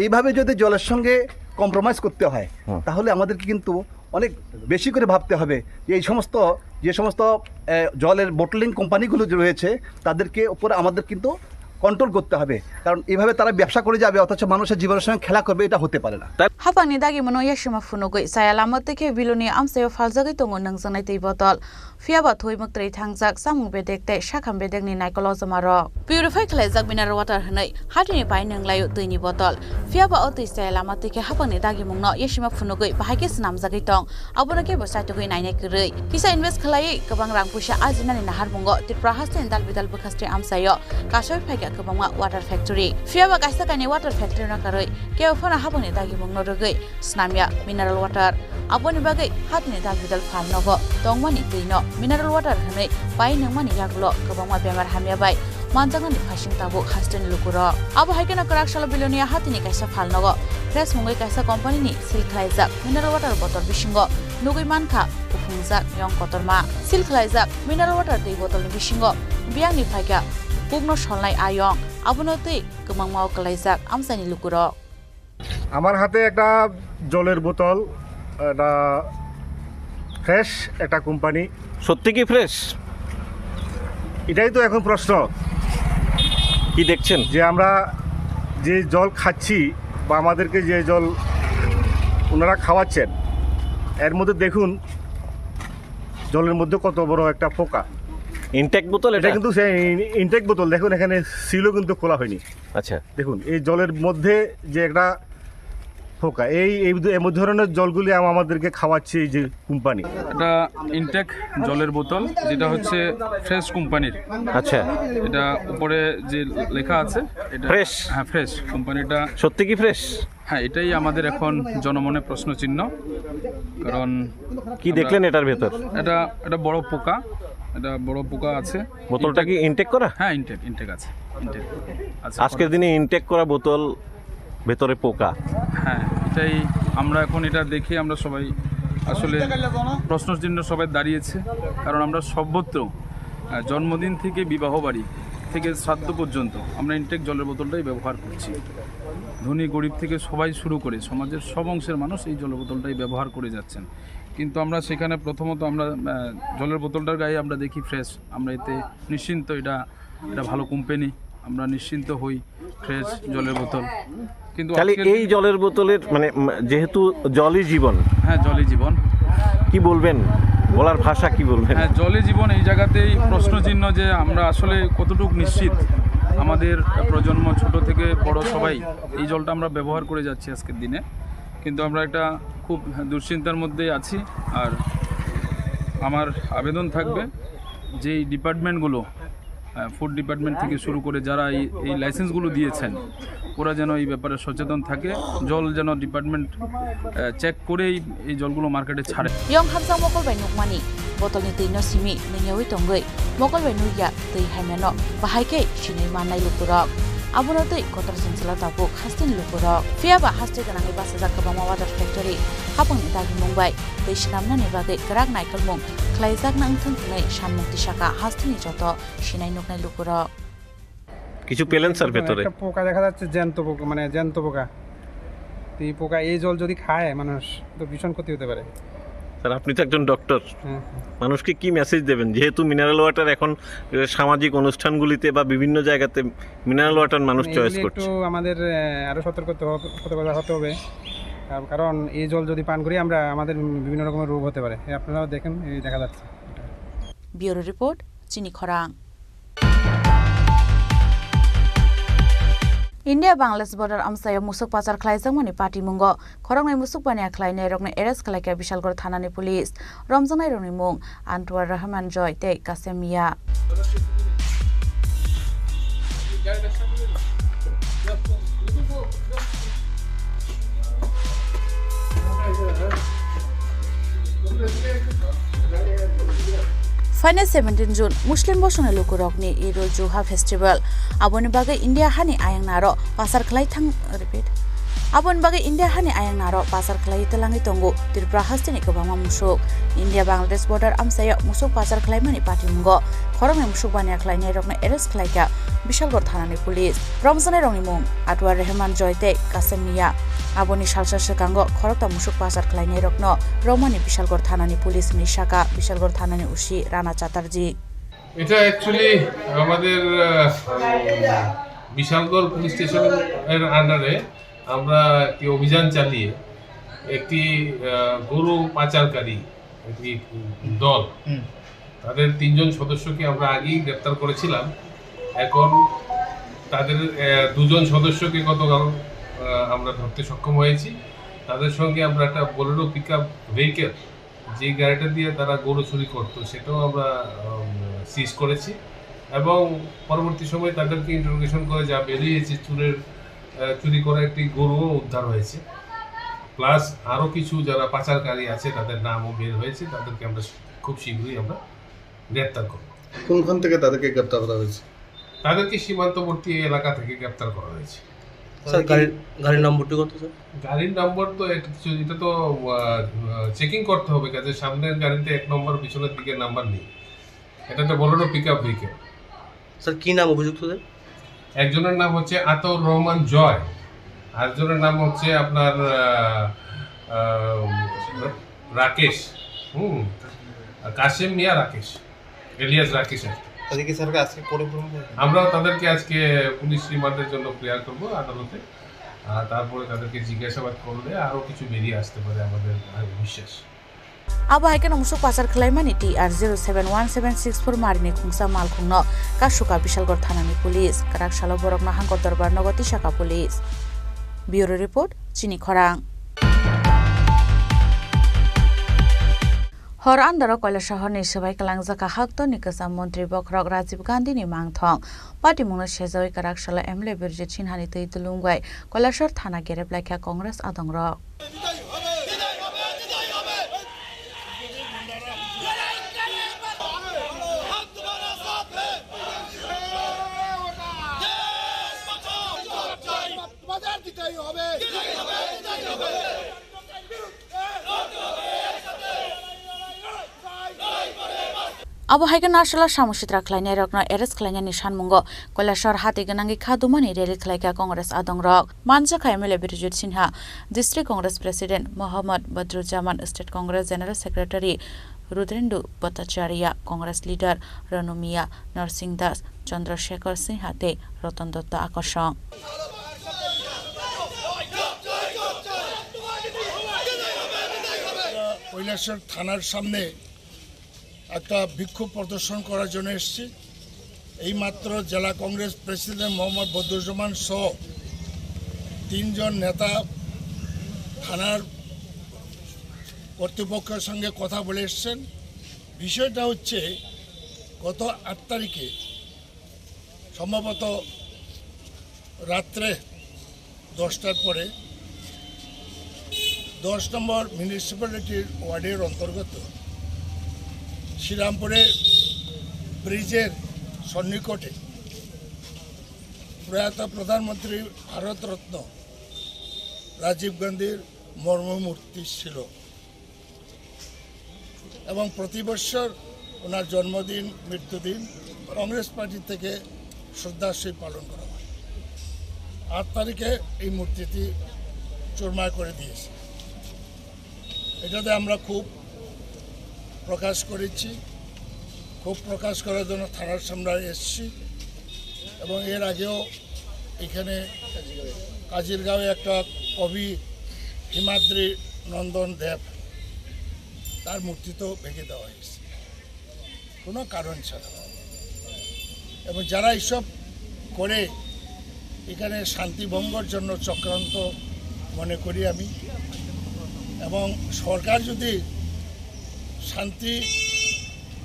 এইভাবে যদি জলের সঙ্গে কম্প্রোমাইজ করতে হয়, হুম। তাহলে আমাদেরকে কিন্তু অনেক বেশি করে ভাবতে হবে যে এই সমস্ত, যে সমস্ত, এ, জলের বোটলিং কোম্পানিগুলো যে রয়েছে, তাদেরকে উপরে আমাদের কিন্তু কন্ট্রোল করতে হবে, কারণ এইভাবে তারা ব্যবসা করে যাবে অথচ মানুষের জীবনের সঙ্গে খেলা করবে, এটা হতে পারে না। Hapangni dagimungno yasima phunugwi chaya lama twi khe Bilonia amchaio phaljagwi tongo nwngjaknai twi botol. Phiyaba thwi mwktwi thangjak chamung bedek tei sakham bedekni naikol ojoma rok. Purify khlaijak mineral water hwnwi hatini pai nwnglaio twini botol. Phiyaba o twi chaya lama twi khe hapangni dagimungno yasima phunugwi bahai khe swnamjagwi tong. Abono kebo chaitugwi nainai kwrwi. Kisa invest khlaiwi kwbang rang puisa ajinani naharmungo Tripura hasteni dal bidal bwkhastri amchaio kasoi phaikha kwbangma water factory. Phiyaba kaisa kainwi water factory no karwi kebo phano hapangni dagimungno rwgwi swnamya mineral water. Aboni bagwi hatini dal bidal phalnogo tongmani twino mineral water hwnwi pai nungmani yagulo kwbangma bemar hamya bai manjaknani phaising tabuk hasteni lukurok. Abo hai kheno kwrak salo Bilonia hatini kaisa phalnogo Fresh mungwi kaisa company ni seal khlaijak mineral water bottle bisingo nugwi mankha kuphungjak yong kotorma. Seal khlaijak mineral water twi bottle ni bisingo biyangni phaikha kukno solnai a yong, abono twi kwmangmao kwlaijak amchaini lukurok. আমার হাতে একটা জলের বোতল, এটা ফ্রেশ একটা কোম্পানি। সত্যি কি ফ্রেশ? এটাই তো এখন প্রশ্ন। কি দেখছেন? যে আমরা যে জল খাচ্ছি বা আমাদেরকে যে জল ওনারা খাওয়াচ্ছেন, এর মধ্যে দেখুন জলের মধ্যে কত বড় একটা পোকা। ইনটেক বোতল এটা এটা? কিন্তু সেই ইনটেক বোতল, দেখুন এখানে সিলও কিন্তু খোলা হয়নি। আচ্ছা। দেখুন, এই জলের মধ্যে যে একটা পোকা, এই, এই ধ-, এই ধরনের জলগুলি আম-, আমাদেরকে খাওয়াচ্ছে এই যে কোম্পানি। এটা ইনটেক জলের বোতল, যেটা হচ্ছে ফ্রেশ কোম্পানির। আচ্ছা। এটা উপরে যে লেখা আছে, এটা ফ্রেশ? হ্যাঁ, ফ্রেশ কোম্পানিটা। সত্যি কি ফ্রেশ? হ্যাঁ, এটাই আমাদের এখন জনমনে প্রশ্নচিহ্ন, কারণ কি আমরা দেখলেন এটার ভেতর? এটা, এটা বড় পোকা, এটা বড় পোকা আছে। বোতলটা কি ইনটেক করা? হ্যাঁ, ইনটেক, ইনটেক আছে, ইনটেক। আচ্ছা, আজকের দিনে ইনটেক করা বোতল, ভেতরে পোকা। হ্যাঁ, এটাই আমরা এখন এটা দেখে আমরা সবাই আসলে প্রশ্নচিহ্ন সবাই দাঁড়িয়েছে, কারণ আমরা সর্বত্র, আহ, জন্মদিন থেকে বিবাহ বাড়ি থেকে শ্রাদ্ধ পর্যন্ত আমরা ইনটেক জলের বোতলটাই ব্যবহার করছি। ধনী গরিব থেকে সবাই শুরু করে সমাজের সব অংশের মানুষ এই জলের বোতলটাই ব্যবহার করে যাচ্ছেন। কিন্তু আমরা সেখানে প্রথমত আমরা, আহ, জলের বোতলটার গায়ে আমরা দেখি ফ্রেশ, আমরা এতে নিশ্চিন্ত, এটা, এটা ভালো কোম্পানি, আমরা নিশ্চিন্ত হই ফ্রেশ জলের বোতল। কিন্তু তাহলে আজকের এই জলের বোতলের মানে, উম, যেহেতু জলই জীবন। হ্যাঁ, জলই জীবন। কি বলবেন? বলার ভাষা কি বলবেন? হ্যাঁ, জলই জীবন, এই জায়গাতেই প্রশ্নচিহ্ন যে আমরা আসলে কতটুকু নিশ্চিত। আমাদের প্রজন্ম ছোট থেকে বড় সবাই এই জলটা আমরা ব্যবহার করে যাচ্ছি আজকের দিনে, কিন্তু আমরা একটা খুব দুশ্চিন্তার মধ্যে আছি। আর আমার আবেদন থাকবে যে এই ডিপার্টমেন্টগুলো ফুড ডিপার্টমেন্ট থেকে শুরু করে যারা এই এই লাইসেন্সগুলো দিয়েছেন, ওরা যেন এই ব্যাপারে সচেতন থাকে। জল যেন ডিপার্টমেন্ট চেক করেই এই জলগুলো মার্কেটে ছাড়ে। Yong hamjak mokol bai nukmani botolni twino simi nengyawi tongwi mokol bai nukya twi haimano bahai khe sinwi mannai lukurok. Abono twi kotor chwngsalo tabuk hasteni lukurok. Phiyaba haste gwnangwi bachajak kwbangma water factory hapangni dagimung bai twi swnamnani bagwi kwrak naikolmung khlaijakna wngthang hwnwi sanmung tisaka hasteni joto sinai nuknai lukurok. কিছু পেলেন স্যার ভেতরে? একটা পোকা দেখা যাচ্ছে, জ্যান্ত পোকা, মানে জ্যান্ত পোকা। তো এই পোকা, এই জল যদি খায় মানুষ, তো ভীষণ ক্ষতি হতে পারে। স্যার, আপনি তো একজন ডক্টর, হ্যাঁ, হ্যাঁ। মানুষকে কি মেসেজ দেবেন, যেহেতু মিনারেল ওয়াটার এখন, এ, সামাজিক অনুষ্ঠানগুলিতে বা বিভিন্ন জায়গাতে মিনারেল ওয়াটার মানুষ মানে চয়েস এগুলি করছে? একটু আমাদের, এ, আরো সতর্ক হতে হবে, সতর্কতা হতে হবে। কার-, কারণ এই জল যদি পান করি আমরা, আমাদের বিভিন্ন রকমের রোগ হতে পারে। এই আপনারাও দেখেন, এই দেখা যাচ্ছে। Bureau report, Chini Khorang. India Bangladesh border amchaio musuk pachar khlaijakmani patimungo khoroknwi musuk baniya khlainairokno arrest khlaikha Bishalgarh thanani police. Romjaknairokni mung Antuar Rahman Joy tei Kasem Mia. Phainai seventeen June Muslim bosongni lukurokni Eid ul Juha festival. Aboni bagwi India hani ayang naro pasar khlai thang, repeat. Aboni bagwi India hani ayang naro pasar khlai twlangwi tongo Tripura hasteni kwbangma musuk. India Bangladesh border amchaio musuk pasar khlaimani patimungo khoroknwi musuk baniya khlainairokno arrest khlaikha Bishalgarh thanani police. Romjaknairokni mung Atwar Rehman Joy tei Kasem Mia. Aboni salsa swkango khorokta musuk pasar khlainairokno romani Bishalgarh thanani police hinwi saka Bishalgarh thanani O C Rana Chatterjee. এটা অ্যাকচুয়ালি আমাদের, আহ, বিশালগড় পুলিশ স্টেশনের আন্ডারে আমরা একটি অভিযান চালিয়ে একটি, আহ, গরু পাচারকারী একটি দল, হুম। তাদের তিনজন সদস্যকে আমরা আগেই গ্রেপ্তার করেছিলাম। এখন তাদের, আহ, দুজন সদস্যকে গতকাল, আহ, আমরা ধরতে সক্ষম হয়েছি। তাদের সঙ্গে আমরা একটা বোলেরো পিকআপ ভেহিকেল, যে গাড়িটা দিয়ে তারা গরু চুরি করতো, সেটাও আমরা, উম, সিজ করেছি। এবং পরবর্তী সময়ে তাদেরকে ইন্টারোগেশন করে যা বেরিয়েছে, চুরের, আহ, চুরি করা একটি গরুও উদ্ধার হয়েছে। প্লাস আরও কিছু যারা পাচারকারী আছে, তাদের নামও বের হয়েছে, তাদেরকে আমরা খুব শীঘ্রই আমরা গ্রেপ্তার করব। কোনখান থেকে তাদেরকে গ্রেপ্তার করা হয়েছে? তাদেরকে সীমান্তবর্তী এলাকা থেকে গ্রেপ্তার করা হয়েছে। স্যার, গাড়ির, গাড়ির নম্বরটি কত, স্যার? গাড়ির নম্বর তো এটা কিছু, এটা তো, আহ, আহ, চেকিং করতে হবে, কাজে সামনের গাড়িতে এক নম্বর, পিছনের দিকে নাম্বার নেই। এটা তো বোলেরো পিকআপ ভেহিকেল। স্যার, কি নাম অভিযুক্তদের? একজনের নাম হচ্ছে আতাউর রহমান জয়, আরেকজনের নাম হচ্ছে আপনার, আহ, আহ, রাকেশ, হুম, কাশেম মিয়া রাকেশ, এলিয়াস রাকেশ আর কি। তাদেরকে স্যারকে আজকে কোর্টে প্রেরণ করবেন? আমরাও তাদেরকে আজকে পুলিশ রিমান্ডের জন্য প্রেয়ার করব আদালতে, আর তারপরে তাদেরকে জিজ্ঞাসাবাদ করলে আরও কিছু বেরিয়ে আসতে পারে আমাদের, আমি বিশ্বাস। Abo hai kheno musuk pasar khlaimani T R zero seven one seven six four marini khungsa malkhungno kasuka Bishalgarh thanani police. Kwrak salo borokno hangkor dorbar nogo tisaka police. Bureau report, Chini Khorang. Hor andaro Kailasahar ni swbai kwlangjak haktorni kwcham montri bokhorok Rajiv Gandhi ni mangthong. Patimungno sejawi kwrak salo M L A Birjit Sinha ni twi dulung bai Kailasahar thana gerep laikha Congress adongrok. Abo hai khe narsala samung sitra khlainairokno arrest khlainani sanmungo Kailasahar hati gwnangwi kha dumani rally khlaikha Congress adongrok. Manjakha M L A Birjit Sinha, District Congress President Mohammad Badruzzaman, State Congress General Secretary Rudrendu Bhattacharya, Congress Leader Ranu Miya, Narsing Das, Chandra Shekhar Sinha tei Ratan Datta Akasong. Kailashahar থানার সামনে একটা বিক্ষোভ প্রদর্শন করার জন্য এসেছি। এইমাত্র জেলা কংগ্রেস প্রেসিডেন্ট মোহাম্মদ বদরুজ্জামান সহ তিনজন নেতা থানার কর্তৃপক্ষের সঙ্গে কথা বলে এসছেন। বিষয়টা হচ্ছে, গত আট তারিখে সম্ভবত রাত্রে দশটার পরে দশ নম্বর মিউনিসিপ্যালিটির ওয়ার্ডের অন্তর্গত শ্রীরামপুরে ব্রিজের সন্নিকটে প্রয়াত প্রধানমন্ত্রী ভারতরত্ন রাজীব গান্ধীর মর্মমূর্তি ছিল এবং প্রতি বছর ওনার জন্মদিন, মৃত্যুদিন কংগ্রেস পার্টি থেকে শ্রদ্ধার সহিত পালন করা হয়। আট তারিখে এই মূর্তিটি চুরমার করে দিয়েছে। এটাতে আমরা খুব প্রকাশ করেছি, খুব প্রকাশ করার জন্য থানার সামনে এসেছি এবং এর আগেও এখানে কাজিরগাঁওয়ে একটা কবি হিমাদ্রি নন্দন দেব, তার মূর্তি তো ভেঙে দেওয়া হয়েছে কোনো কারণ ছাড়া। এবং যারা এইসব করে এখানে শান্তি ভঙ্গর জন্য চক্রান্ত মনে করি আমি। এবং সরকার যদি শান্তি,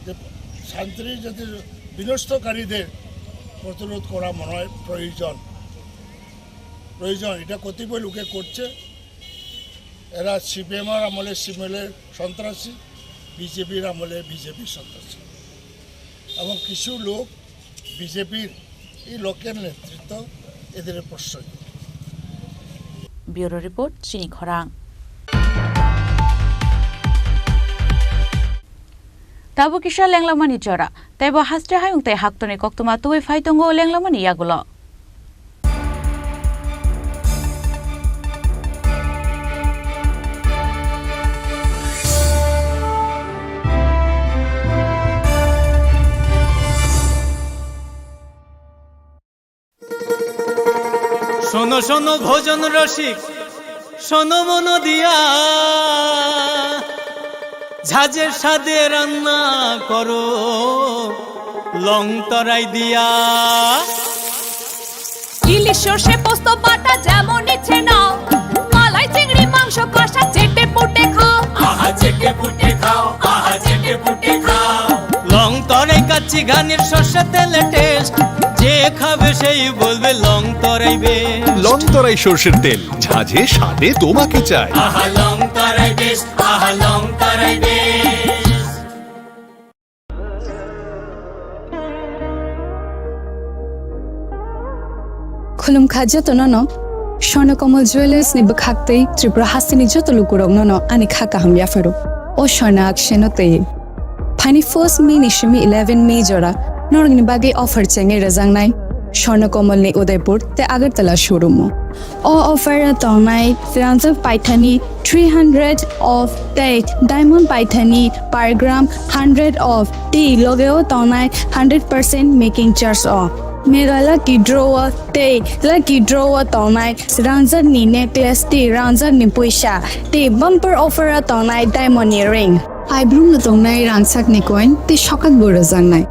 যে শান্তি যদি বিনষ্টকারীদের প্রতিরোধ করা মনে হয় প্রয়োজন, প্রয়োজন। এটা কতিপয় লোকে করছে। এরা সিপিএমর আমলে সিপিএমের সন্ত্রাসী, বিজেপির আমলে বিজেপির সন্ত্রাসী এবং কিছু লোক বিজেপির এই লোকের নেতৃত্ব এদের প্রশ্রয় দেয়। Bureau report, Chini Khorang. Tabuk kisa lenglamani jora, teibo haste hayung tei haktorni koktwma tubui phai tongo lenglamani yagulo. শোনো শোনো ভোজন রসিক, শোনো মন দিয়া, ঝাঁঝের স্বাদে রান্না করো লং তরাই দিয়া। ইলিশ সর্ষে পোস্ত বাটা যেমন ইচ্ছে নাও, মালাই চিংড়ি মাংস কষা চেটে পুটে খাও। আহা চেটে পুটে খাও, আহা চেটে পুটে খাও। লং তরাই কাচ্চি ঘানির সর্ষে তেলে টেস্ট, যে খাবে সেই বলবে লং তরাই বেস্ট। লং তরাই সর্ষের তেল, ঝাঁঝে স্বাদে তোমাকে চাই। আহা লং তরাই বেস্ট, আহা লং তরাই best. Khulumkha jotono no Swarnakamol Jewellers ni bwkhak tei Tripura hasteni joto lukurokno no ani kha kaham yapharo. O swarna akseno tei. Phaini first May ni simi eleven May jora norokni bagwi offer chengwi rwjaknai Swarnakamol ni Udaipur tei Agartala showroom o. O offer o tongnai rangjak paithani three hundred of tei diamond paithani per gram hundred of tei loge o tongnai hundred percent making charge o. Mega lucky draw o tei lucky draw o tongnai rangjak ni necklace tei rangjak ni puisa tei bumper offer o tongnai diamond ni ring. Paibrung no tongnai rangchak ni coin tei sokak bo rwjaknai.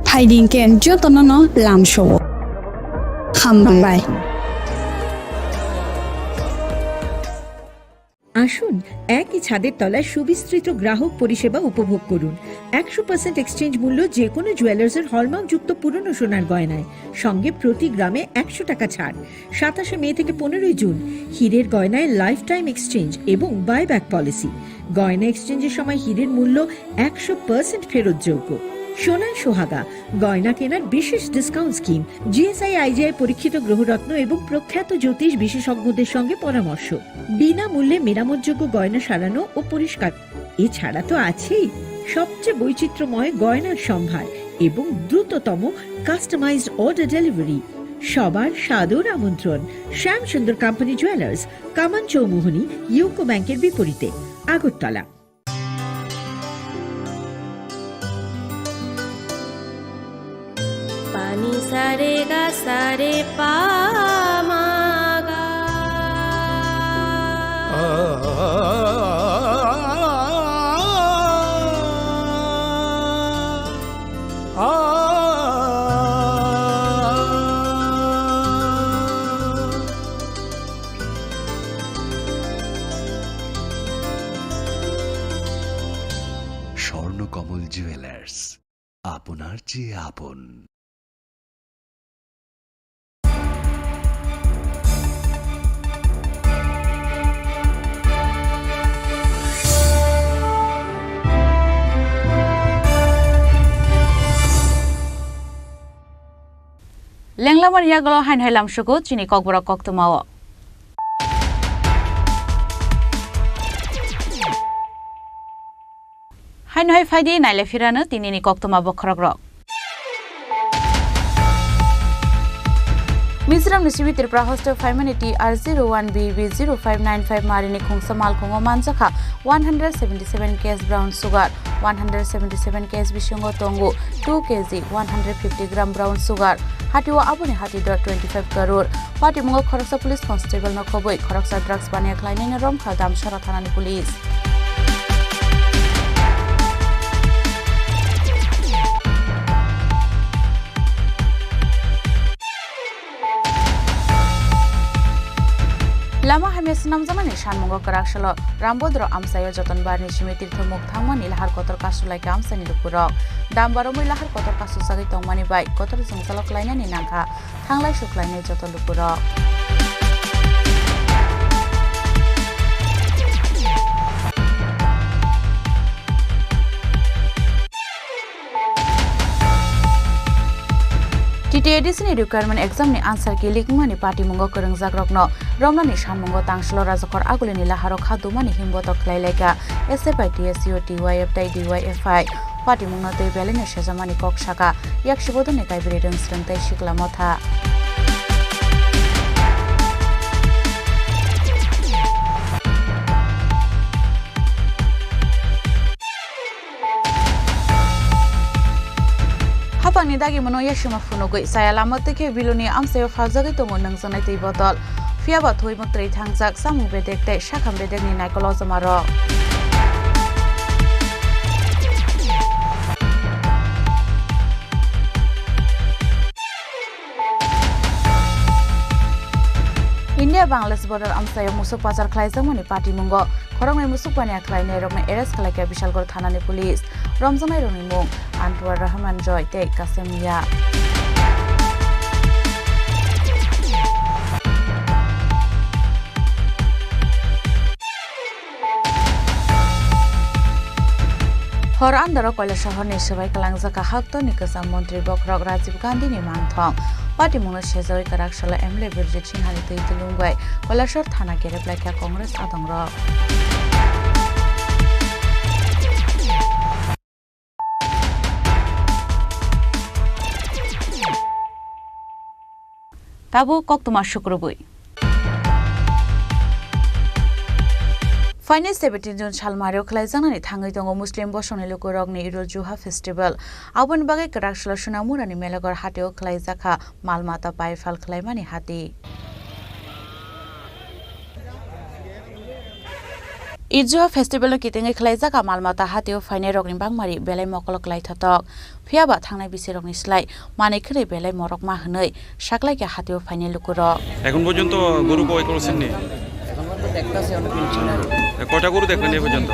Phaidi hwnkhe jotono no lamsao. Hambai. আসুন, একই ছাদের তলায় সুবিস্তৃত গ্রাহক পরিষেবা উপভোগ করুন। একশো পার্সেন্ট এক্সচেঞ্জ মূল্য যে কোনো জুয়েলার্সের হলমার্কযুক্ত পুরনো সোনার গয়নায়, সঙ্গে প্রতি গ্রামে একশো টাকা ছাড়। সাতাশে মে থেকে পনেরোই জুন, হীরের গয়নায় লাইফ টাইম এক্সচেঞ্জ এবং বাইব্যাক পলিসি। গয়না এক্সচেঞ্জের সময় হীরের মূল্য একশো পার্সেন্ট ফেরতযোগ্য। সোনায় সোহাগা, গয়না কেনার বিশেষ ডিসকাউন্ট স্কিম, জিএসআই আইজিআই পরীক্ষিত গ্রহরত্ন এবং প্রখ্যাত জ্যোতিষ বিশেষজ্ঞদের সঙ্গে পরামর্শ, বিনামূল্যে মেরামতযোগ্য গয়না সারানো ও পরিষ্কার। এছাড়া তো আছেই সবচেয়ে বৈচিত্র্যময় গয়নার সম্ভার এবং দ্রুততম কাস্টমাইজড অর্ডার ডেলিভারি। সবার সাদর আমন্ত্রণ শ্যাম সুন্দর কোম্পানি জুয়েলার্স, কামান চৌমুহনী, ইউকো ব্যাংকের বিপরীতে, Agartala. Pani sare ga sare pa ma ga. Swarnakamal jewellers, আপনার চেয়ে আপন। Englamani yagulo haino hai lamsugo chini kokborok koktwmao. Haino hai phaidi naile phirano tinini koktwma bokhorokrok. Mizoramni simi Tripura hostel phaimani T R zero one B B zero five nine five marini khungsa malkhungo manjakha one hundred seventy seven case brown sugar, one hundred seventy seven case bisingo tongo two K G one hundred fifty gram brown sugar. Hatio aboni hati dor twenty five crore. Patimungo khoroksa police constable no khobwi khoroksa drugs baniya khlainai no Romkha Damsara thanani police. Lama hamya swnamjaknani sanmungo kwrak salo Rambodro amchaio joton barni simi tirtho muk thangmani lahar kotor kasulaikha amchaini lukurok. Dam baromwi lahar kotor kasujagwi tongmani bai kotor jwngjalo klainani nangkha thanglai suklainai joto lukurok. T T A D C ni requirement exam ni answer key likmani patimungo kwrwngjakrokno romnani sanmungo tangsalo Rajakhor Agulini laharo kha dumani himbotok khlai laikha S F I, T S U, T Y F tei D Y F I. Patimungno tei belai no sejamani kok saka, yaksi bodolni kaibri rwng swrwng tei sikla motha. Hapangni dagimano yasima phunugwi chaya lama twi khe Biluni amchaio phaljagwi tongo nungjaknai twi botol. Phiyaba thwi mwtrwi thangjak, chamung bedek tei sakham bedekni naikol ojomarok. India Bangladesh border amchaio musuk pachar khlaijakmani patimungo khoroknwi musuk baniya khlainairokno arrest khlaikha Bishalgarh thanani police. Romjaknairokni mung Anwar Rahman Joy tei Kasim Mia. Hor andaro Kailasahar ni swbai kwlangjak kha haktorni kwcham montri bokhorok Rajiv Gandhi ni mangthong. Patimungno sejagwi kwrak salo M L A Birjit Singha ni twi dulung bai Kailasahar thana kerep laikha Congress adongrok. Tabuk koktwma sukrubwi. Phainai seventeen June salmario khlaijaknani thangwi tongo Muslim bosongni lukurokni Idul Juha Festival. Aboni bagwi kwrak salo Sonamurani Melaghor hatio khlaijakha mal mata pai phal khlaimani hati. Idul Juha Festival no kitingwi khlaijak a mal mata hatio phainairokni bangmari belai mokolo klaithotok. Phiyaba thangnai bisirokni slai manwi khwnwi belai morokma hwnwi saklaikha hatio phainai lukurok. এখন পর্যন্ত গরু কয় করেছেন নি? এখন পর্যন্ত দেখতেছি, আমরা কিনছি না। এ, কয়টা গরু দেখলেন এই পর্যন্ত?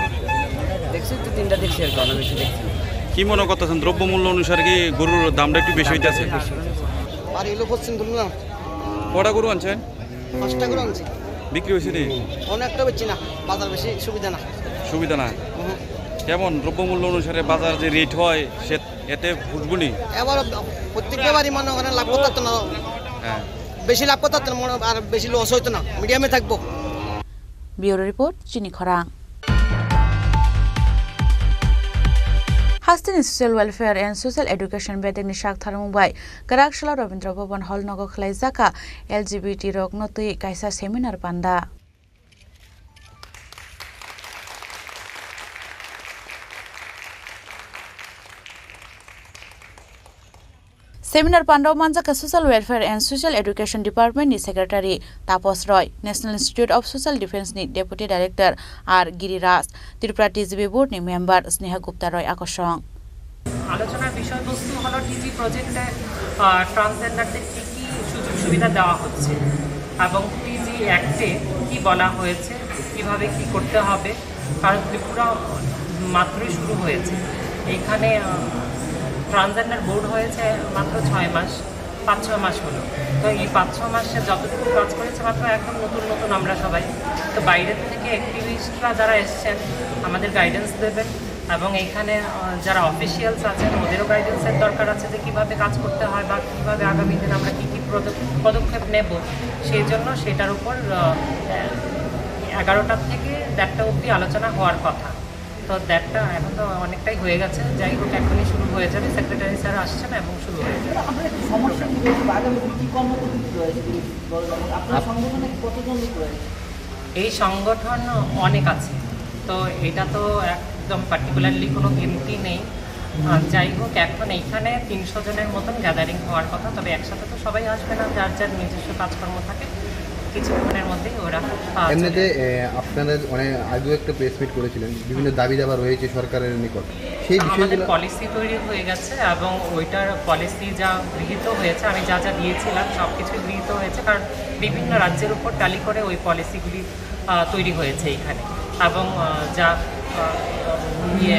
দেখছি তো তিনটা দেখছি আর কি, অনেক বেশি দেখছি না। কি মনে করতেছেন, দ্রব্যমূল্য অনুসারে কি গরুর দামটা একটু বেশি হইতেছে? আর এগুলো পশ্চিম ধুমলাম। কটা গরু আনছেন? পাঁচটা গরু আনছি। বিক্রি হয়েছে নি? অনেকটা বেচছি না, বাজার বেশি সুবিধা না। সুবিধা না? হুম। কেমন দ্রব্যমূল্য অনুসারে বাজার যে রেট হয়, সে এতে বুঝবো নি? এবার প্রত্যেক ব্যাপারই মনে করেন লাভ করতে পারতো না। হ্যাঁ। বেশি লাভ করতে পারতো না, মনে আর বেশি লস হইতো না, মিডিয়ামে থাকবো। Bureau report, Chini Khorang. Hasteni Social Welfare and Social Education bedekni sak tharmung bai kwrak salo Rabindra Bhavan Hall nogo khlaijak kha L G B T rokno twi kaisa seminar panda. Seminar pandao manjak kha Social Welfare and Social Education Department ni Secretary Tapos Roy, National Institute of Social Defence ni Deputy Director R Giriraj, Tripura T G B Board ni Member Sneha Gupta Roy akosong. আলোচনার বিষয়বস্তু হলো টিজি প্রজেক্টে, আহ, ট্রান্সজেন্ডারদের কী কী সুযোগ সুবিধা দেওয়া হচ্ছে এবং টিজি অ্যাক্টে কী বলা হয়েছে, কীভাবে কী করতে হবে, কারণ ত্রিপুরা মাত্রই শুরু হয়েছে। এইখানে, আহ, ট্রান্সজেন্ডার বোর্ড হয়েছে মাত্র ছয় মাস, পাঁচ ছয় মাস হলো। তো এই পাঁচ ছয় মাসে যতটুকু কাজ করেছে মাত্র একদম নতুন নতুন আমরা সবাই। তো বাইরের থেকে অ্যাক্টিভিস্টরা যারা এসছেন আমাদের গাইডেন্স দেবেন। এবং এখানে আহ, যারা অফিসিয়ালস আছেন, ওদেরও গাইডেন্সের দরকার আছে যে কিভাবে কাজ করতে হয় বা কিভাবে আগামী দিনে আমরা কী কী পদক্ষেপ নেব। সেই জন্য সেটার উপর আহ, এগারোটা থেকে দেড়টা অবধি আলোচনা হওয়ার কথা। তো দেড়টা এখন তো অনেকটাই হয়ে গেছে। যাই হোক, এখনই শুরু হয়ে যাবে। সেক্রেটারি স্যার আসছেন এবং শুরু হয়ে যাবে। আপনার একটা সমস্যা কি রয়েছে বা আগামী দিনে কি কর্মপদ্ধতি রয়েছে? আপনার আপ- সংগঠনে কতজন লোক রয়েছে? এই সংগঠন অনেক আছে, তো এটা তো একদম পার্টিকুলারলি কোনো গিনতি নেই। আহ, যাই হোক, এখন এইখানে তিনশো জনের মতন গ্যাদারিং হওয়ার কথা, তবে একসাথে তো সবাই আসবে না, যার যার নিজস্ব কাজকর্ম থাকে। কিছুক্ষণের মধ্যেই ওরা পাওয়া যাবে। এমনিতে এ, আপনারা অনেক আগেও একটা প্রেস মিট করেছিলেন, বিভিন্ন দাবি দাবা রয়েছে সরকারের নিকট, সেই আমাদের বিষয়গুলো পলিসি তৈরি হয়ে গেছে এবং ওইটার পলিসি যা গৃহীত হয়েছে, আমি যা যা দিয়েছিলাম সব কিছুই গৃহীত হয়েছে, কারণ বিভিন্ন রাজ্যের উপর ট্যালি করে ওই পলিসিগুলি আহ, তৈরি হয়েছে এখানে। এবং আহ, যা আহ, ইয়ে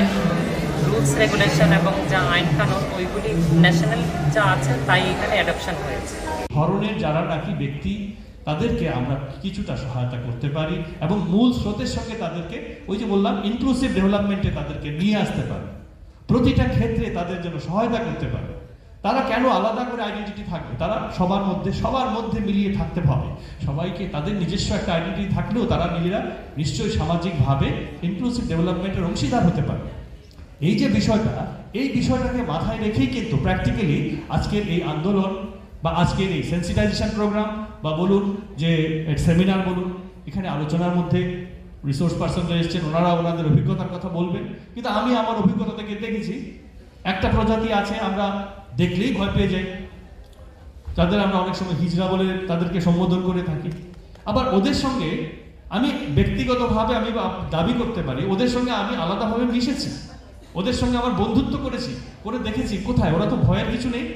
রুলস রেগুলেশন এবং যা আইন কানুন, ওইগুলি ন্যাশনাল যা আছে তাই এখানে অ্যাডাপশন হয়েছে। ধরনের যারা নাকি ব্যক্তি, তাদেরকে আমরা কিছুটা সহায়তা করতে পারি এবং মূল স্রোতের সঙ্গে তাদেরকে, ওই যে বললাম, ইনক্লুসিভ ডেভেলপমেন্টে তাদেরকে নিয়ে আসতে পারি, প্রতিটা ক্ষেত্রে তাদের জন্য সহায়তা করতে পারি। তারা কেন আলাদা করে আইডেন্টিটি থাকবে? তারা সবার মধ্যে, সবার মধ্যে মিলিয়ে থাকতে হবে। সবাইকে, তাদের নিজস্ব একটা আইডেন্টিটি থাকলেও তারা নিজেরা নিশ্চয়ই সামাজিকভাবে ইনক্লুসিভ ডেভেলপমেন্টের অংশীদার হতে পারবে। এই যে বিষয়টা, এই বিষয়টাকে মাথায় রেখেই কিন্তু প্র্যাকটিক্যালি আজকের এই আন্দোলন বা আজকের এই সেন্সিটাইজেশন প্রোগ্রাম বা বলুন যে সেমিনার বলুন, এখানে আলোচনার মধ্যে রিসোর্স পার্সনরা এসছেন, ওনারা ওনাদের অভিজ্ঞতার কথা বলবেন। কিন্তু আমি আমার অভিজ্ঞতা থেকে দেখেছি, একটা প্রজাতি আছে, আমরা দেখলেই ভয় পেয়ে যাই, যাদের আমরা অনেক সময় হিজড়া বলে তাদেরকে সম্বোধন করে থাকি। আবার ওদের সঙ্গে আমি ব্যক্তিগতভাবে আমি বা-, দাবি করতে পারি, ওদের সঙ্গে আমি আলাদাভাবে মিশেছি, ওদের সঙ্গে আমার বন্ধুত্ব করেছি, করে দেখেছি কোথায়, ওরা তো ভয়ের কিছু নেই।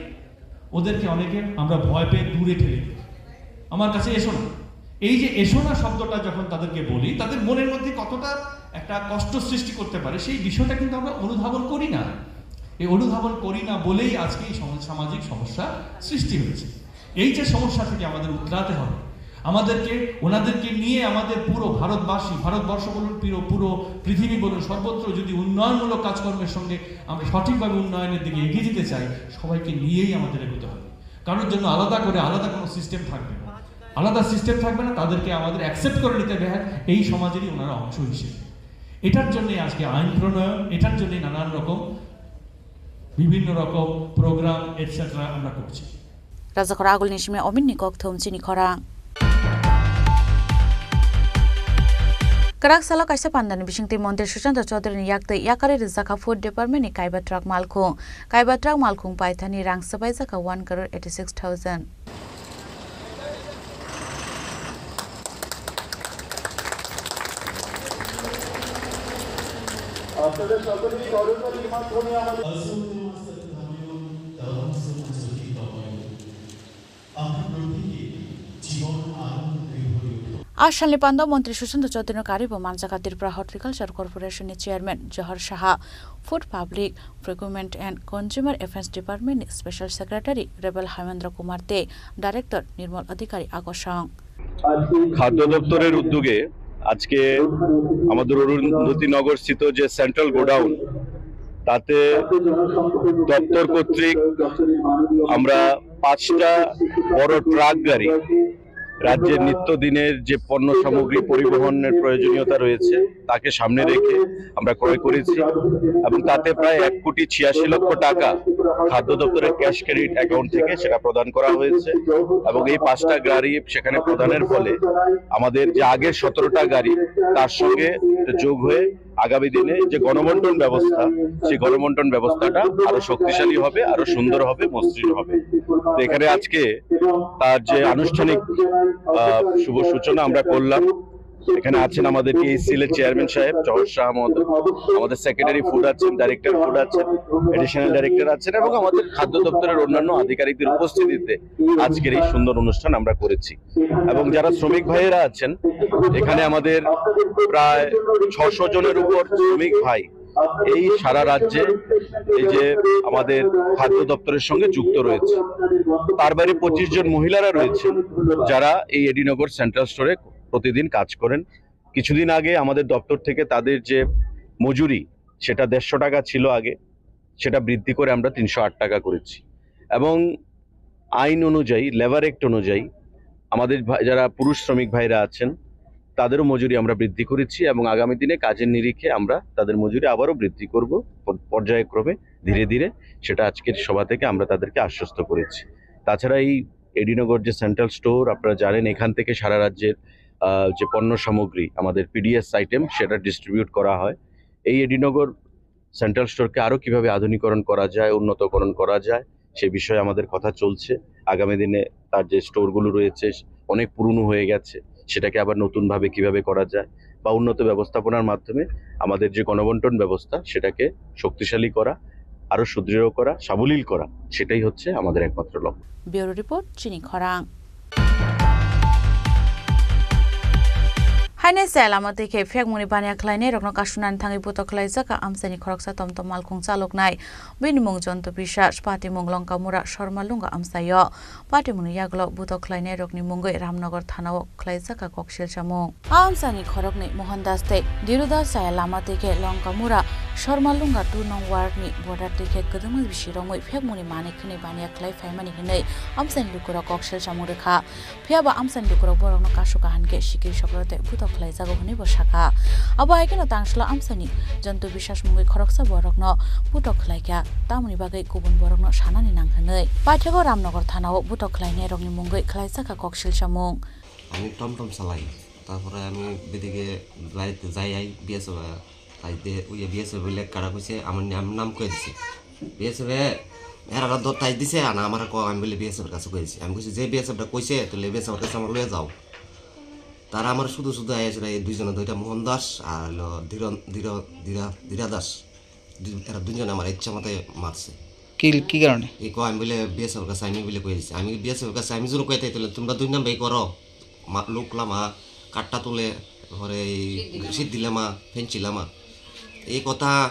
ওদেরকে অনেকে আমরা ভয় পেয়ে দূরে ঠেলে দিই, আমার কাছে এসো না। এই যে এসো না শব্দটা যখন তাদেরকে বলি, তাদের মনের মধ্যে কতটা একটা কষ্ট সৃষ্টি করতে পারে, সেই বিষয়টা কিন্তু আমরা অনুধাবন করি না। এই অনুধাবন করি না বলেই আজকে এই সমাজ, সামাজিক সমস্যা সৃষ্টি হয়েছে। এই যে সমস্যা থেকে আমাদের উতরাতে হবে, আমাদেরকে, ওনাদেরকে নিয়ে আমাদের পুরো ভারতবাসী, ভারতবর্ষ বলুন, পুরো, পুরো পৃথিবী বলুন, সর্বত্র যদি উন্নয়নমূলক কাজকর্মের সঙ্গে আমরা সঠিকভাবে উন্নয়নের দিকে এগিয়ে যেতে চাই, সবাইকে নিয়েই আমাদের এগোতে হবে। কারোর জন্য আলাদা করে আলাদা কোনো সিস্টেম থাকবে না, আলাদা সিস্টেম থাকবে না। তাদেরকে আমাদের অ্যাকসেপ্ট করে নিতে হবে, হ্যাঁ, এই সমাজেরই ওনারা অংশ হিসেবে। এটার জন্যই আজকে আইন প্রণয়ন, এটার জন্যই নানান রকম, বিভিন্ন রকম প্রোগ্রাম এটসেট্রা আমরা করছি। Rajakhor agulni simi ominni kokthum chini khorang. Kwrak salo kaisa pandani bisingtwi Montri Sushanta Chaudharyni yaktwi yakarwi rijak kha Food Department ni kaiba truck malkhung. Kaiba truck malkhung paithani rang swbaijak kha one crore eighty six thousand. আপনাদের সকলেই করজোড়ে মাধ্যমে আমাদের আমরা প্রত্যেকে জীবন আরো দৃঢ় হয়ে উঠবে। A salni pando Montri Sushanta Chaudharyno karwi bo manjakha Tripura Horticulture Corporation ni Chairman Johor Saha, Food, Public Procurement and Consumer Affairs Department ni Special Secretary Rebel Hamendra Kumar tei Director Nirmal Adhikari agosong. খাদ্য দপ্তরের উদ্যোগে আজকে আমাদের অরুন্ধতী নগর স্থিত যে central godown, তাতে দপ্তর কর্তৃক আমরা পাঁচটা বড় ট্রাক গাড়ি রাজ্যের নিত্যদিনের যে পণ্য সামগ্রী পরিবহনের প্রয়োজনীয়তা রয়েছে, তাকে সামনে রেখে আমরা ক্রয় করেছি এবং তাতে প্রায় এক কোটি ছিয়াশি লক্ষ টাকা খাদ্য দপ্তরের ক্যাশ ক্রেডিট অ্যাকাউন্ট থেকে সেটা প্রদান করা হয়েছে। এবং এই পাঁচটা গাড়ি সেখানে প্রদানের ফলে আমাদের যে আগের সতেরোটা গাড়ি, তার সঙ্গে যোগ হয়ে আগামী দিনে যে গণবন্টন ব্যবস্থা, সেই গণবন্টন ব্যবস্থাটা আরো শক্তিশালী হবে, আরো সুন্দর হবে, মসৃণ হবে। তো এখানে আজকে তার যে আনুষ্ঠানিক আহ, শুভ সূচনা আমরা করলাম। এখানে আছেন আমাদের টিএইচসিএল এর চেয়ারম্যান সাহেব জহর শাহ মহোদয়, আমাদের সেক্রেটারি ফুড আছেন, ডাইরেক্টর ফুড আছেন, অ্যাডিশনাল ডাইরেক্টর আছেন এবং আমাদের খাদ্য দপ্তরের অন্যান্য আধিকারিকদের উপস্থিতিতে আজকের এই সুন্দর অনুষ্ঠান আমরা করেছি। এবং যারা শ্রমিক ভাইয়েরা আছেন, এখানে আমাদের প্রায় ছশো জনের উপর শ্রমিক ভাই এই সারা রাজ্যে এই যে আমাদের খাদ্য দপ্তরের সঙ্গে যুক্ত রয়েছে। তার বাইরে পঁচিশ জন মহিলারা রয়েছেন, যারা এই এডিনগর সেন্ট্রাল স্টোরে প্রতিদিন কাজ করেন। কিছুদিন আগে আমাদের দপ্তর থেকে তাদের যে মজুরি, সেটা দেড়শো টাকা ছিল আগে, সেটা বৃদ্ধি করে আমরা তিনশো আট টাকা করেছি। এবং আইন অনুযায়ী, লেবার অ্যাক্ট অনুযায়ী আমাদের ভাই, যারা পুরুষ শ্রমিক ভাইরা আছেন, তাদেরও মজুরি আমরা বৃদ্ধি করেছি এবং আগামী দিনে কাজের নিরিখে আমরা তাদের মজুরি আবারও বৃদ্ধি করব প-, পর্যায়ক্রমে, ধীরে ধীরে। সেটা আজকের সভা থেকে আমরা তাদেরকে আশ্বস্ত করেছি। তাছাড়া এই এডিনগর যে সেন্ট্রাল স্টোর, আপনারা জানেন, এখান থেকে সারা রাজ্যের, আহ, যে পণ্য সামগ্রী, আমাদের পিডিএস আইটেম, সেটা ডিস্ট্রিবিউট করা হয়। এই এডিনগর সেন্ট্রাল স্টোরকে আরও কিভাবে আধুনিকরণ করা যায়, উন্নতকরণ করা যায়, সে বিষয়ে আমাদের কথা চলছে। আগামী দিনে তার যে স্টোরগুলো রয়েছে, অনেক পুরনো হয়ে গেছে, সেটাকে আবার নতুনভাবে কিভাবে করা যায় বা উন্নত ব্যবস্থাপনার মাধ্যমে আমাদের যে গণবন্টন ব্যবস্থা, সেটাকে শক্তিশালী করা, আরও সুদৃঢ় করা, সাবলীল করা, সেটাই হচ্ছে আমাদের একমাত্র লক্ষ্য। Bureau report, Chini Khorang. Hainai se lama twi khe phekmungni baniya khlainai rokno kasunani thangwi butok khlaijak kha amchaini khoroksa tomtom malkhung chaloknai. Bini mung Jonto Biswas, patimung Longkamura Sorma Lunga amchaio. Patimungni yagulo butok khlainai rokni mungwi Ramnagar thanao khlaijak kha kok silsamung. A amchaini khoroknwi Mohan Das tei Diru Das chaya lama twi khe Longkamura Sorma Lunga two nong ward ni border twi khe kwdwngma bisi romwi phekmungni manwi khwnwi baniya khlai phaimani hwnwi amchaini lukurok kok silsamung rwkha. Phiya ba amchaini lukurok borokno kasu kaham khe sikiri sokro tei butok khlaijago hwnwi bo sakha. Abo hai kheno tangsla amchaini Jonto Biswas mungwi khoroksa borokno butok khlaikha, tamoni bagwi kubun borokno sanani nang hwnwi. Paithakgo Ramnagar thanao butok khlainairokni mungwi khlaijakha kok silsamung. Ani tom tom salai, tarpore ami bedege lait jai ai B S F. Tai de, uye B S F bole kara koise, amar ni, amar nam koi dise. B S F e, era ra do tai dise, ana amar ko, ami bole B S F er kache koi dise. Ami koise je B S F da koise, tole B S F er kache amar loya jao. Tara amar sudu sudu aye sira, ei duijon, duita Mohan Das, ar holo Dhiro, Dhiro, Dhira, Dhira Das. Dui, era duijon amar iccha mote marse. Ki, ki karone? Eko ami bole B S F er kache ami bole koi dise. Ami B S F er kache ami juro koi tai tole, tumra dui number koro. Ma-, luk lama, katta tule, hore ei seat dilama, phenchi lama. Ei kotha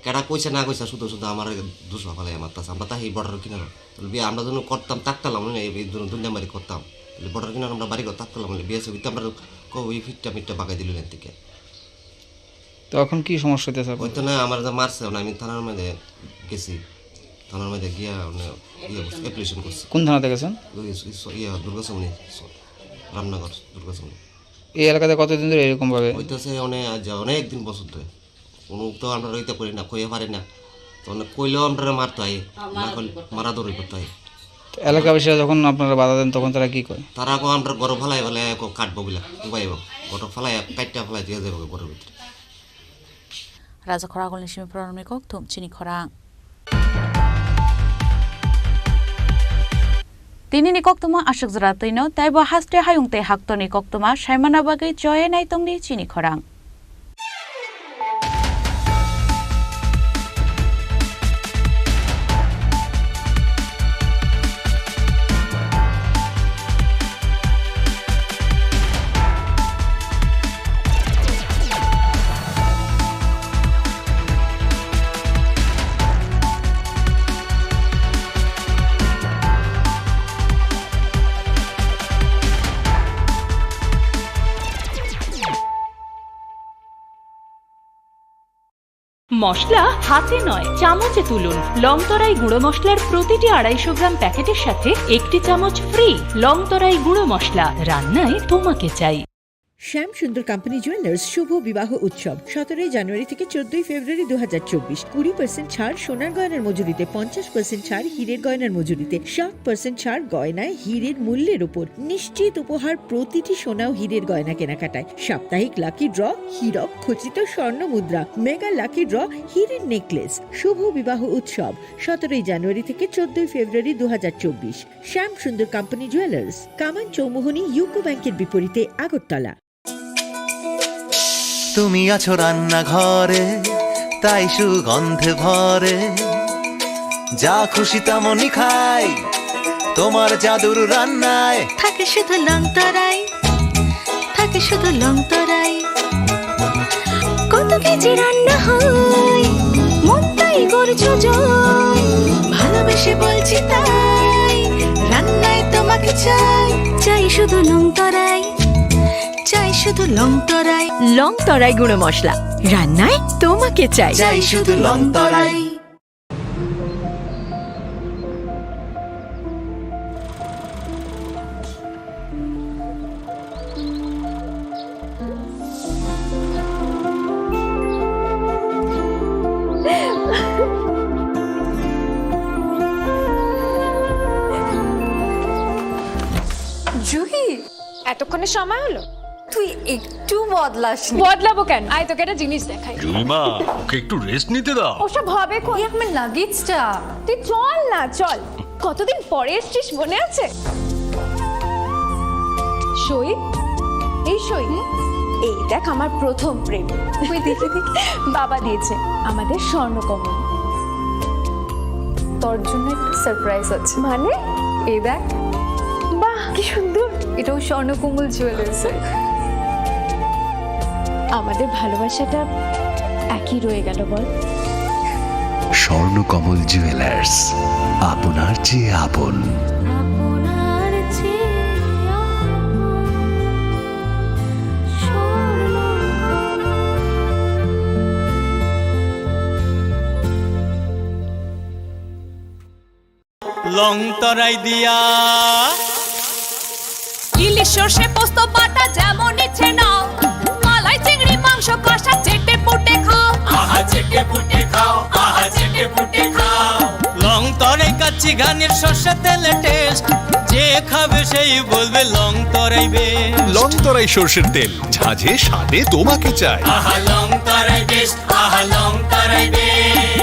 kera koisa na koisa sudo sudo amar duswa phalai amar tas. Amra tahi border kinaro. Tole bi amra jono kottam taktalam ne, ei dun-, dunja mari kottam. Tole border kinaro amra bari kottam taktalam ne, B S F itta amra ko wi fitta mitta bagai dilu len tike. তো এখন কি সমস্যা হইতেছে আপনার? ওই তো না, আমার যে মারছে, মানে আমি থানার মধ্যে গেছি, থানার মধ্যে গিয়া মানে ইয়ে করছি, অ্যাপ্লিকেশন করছি। কোন থানাতে গেছেন? ওই স-, স-, ইয়ে, দুর্গা চৌমুহনী, স-, রামনগর দুর্গা চৌমুহনী। এই এলাকাতে কতদিন ধরে এরকম ভাবে? হইতেছে অনেক, আজ অনেক দিন বছর ধরে। কোনো তো আমরা রইতে পারি না, কইয়া পারি না। তো অনেক কইলেও আমরা মারতে হয়, না কইলে মারা দৌড়ি করতে হয়। এলাকাবাসীরা যখন আপনারা বাধা দেন, তখন তারা কি করে? তারা কো আমরা গরো ফালাই বলে কো কাটবো বলে, উবাইবো। গরো ফালাই, কাটটা ফালাই দিয়ে যাবো গরোর ভিতরে। Raja Khoragulni simi program ni kokthum chini khorang. Tini ni koktuma aswk jora twino, taibo haste hayung tei haktorni koktuma saimana bagwi choye naitongdi chini khorang. মশলা হাতে নয়, চামচে তুলুন। লংতরাই গুঁড়ো মশলার প্রতিটি আড়াইশো গ্রাম প্যাকেটের সাথে একটি চামচ ফ্রি। লংতরাই গুঁড়ো মশলা, রান্নায় তোমাকে চাই। শ্যাম সুন্দর কোম্পানি জুয়েলার্স শুভ বিবাহ উৎসব সতেরোই জানুয়ারি থেকে চোদ্দই ফেব্রুয়ারি দু হাজার চব্বিশ। কুড়ি পার্সেন্ট ছাড় সোনার গয়নার মজুরিতে, পঞ্চাশ পার্সেন্ট ছাড় হীরের গয়নার মজুরিতে, সাত পার্সেন্ট ছাড় গয়নায় হীরের মূল্যের উপর। নিশ্চিত উপহার প্রতিটি সোনা ও হীরের গয়না কেনাকাটায়। সাপ্তাহিক লাকি ড্র, হীরক খচিত স্বর্ণ মুদ্রা, মেগা লাকি ড্র, হীরের নেকলেস। শুভ বিবাহ উৎসব সতেরোই জানুয়ারি থেকে চোদ্দই ফেব্রুয়ারি দু হাজার চব্বিশ। শ্যাম সুন্দর কোম্পানি জুয়েলার্স, কামান চৌমুহনী ইউকো ব্যাংকের বিপরীতে, আগরতলা। তুমি আছো রান্নাঘরে, তাই সুগন্ধে ভরে। যা খুশি তেমনই খাই, তোমার জাদুর রান্নায়। থাকে শুধু লংতরাই, থাকে শুধু লংতরাই। কত কেজি রান্না হয়, মনটাই করছো জয়। ভালোবেসে বলছি তাই, রান্নায় তোমাকে চাই। চাই শুধু লংতরাই, চাই শুধু লং তরাই। লং তরাই গুঁড়ো মশলা, রান্নায় তোমাকে চাই। চাই শুধু লং তরাই। জুহি, এতক্ষণে সময় হলো? তুই একটু বদলাসনি। বদলাবো কেন? আয়, তোকে একটা জিনিস দেখাই। জুইমা, ওকে একটু রেস্ট নিতে দাও। ওসব হবে কোন? এই আমার লাগেজটা। তুই চল না, চল। কতদিন পরে এসছিস, মনে আছে? সই, এই সই। এই দেখ, আমার প্রথম প্রেম। ওই দেখি, দেখি। বাবা দিয়েছে, আমাদের স্বর্ণকমল। তোর জন্য একটা সারপ্রাইজ আছে। মানে? এই দেখ। বাহ, কি সুন্দর। এটাও স্বর্ণকমল জুয়েলার্স। আমাদের ভালোবাসাটা একই রয়ে গেল, বল? স্বর্ণকমল জুয়েলার্স, আপনার চেয়ে আপন। আপনার চেয়ে আপন স্বর্ণকমল। লং তরাই দিয়া। ইলিশ সর্ষে পোস্ত বাটা যেমন ইচ্ছে নাও, মালাই চিংড়ি মাংস কষা চেটে পুটে খাও। আহা চেটে পুটে খাও, আহা চেটে পুটে খাও। লং তরাই কাচ্চি ঘানির সর্ষে তেলে টেস্ট, যে খাবে সেই বলবে লং তরাই বেশ। লং তরাই সর্ষের তেল, ঝাঁঝে স্বাদে তোমাকে চাই। আহা লং তরাই বেশ, আহা লং তরাই বেশ।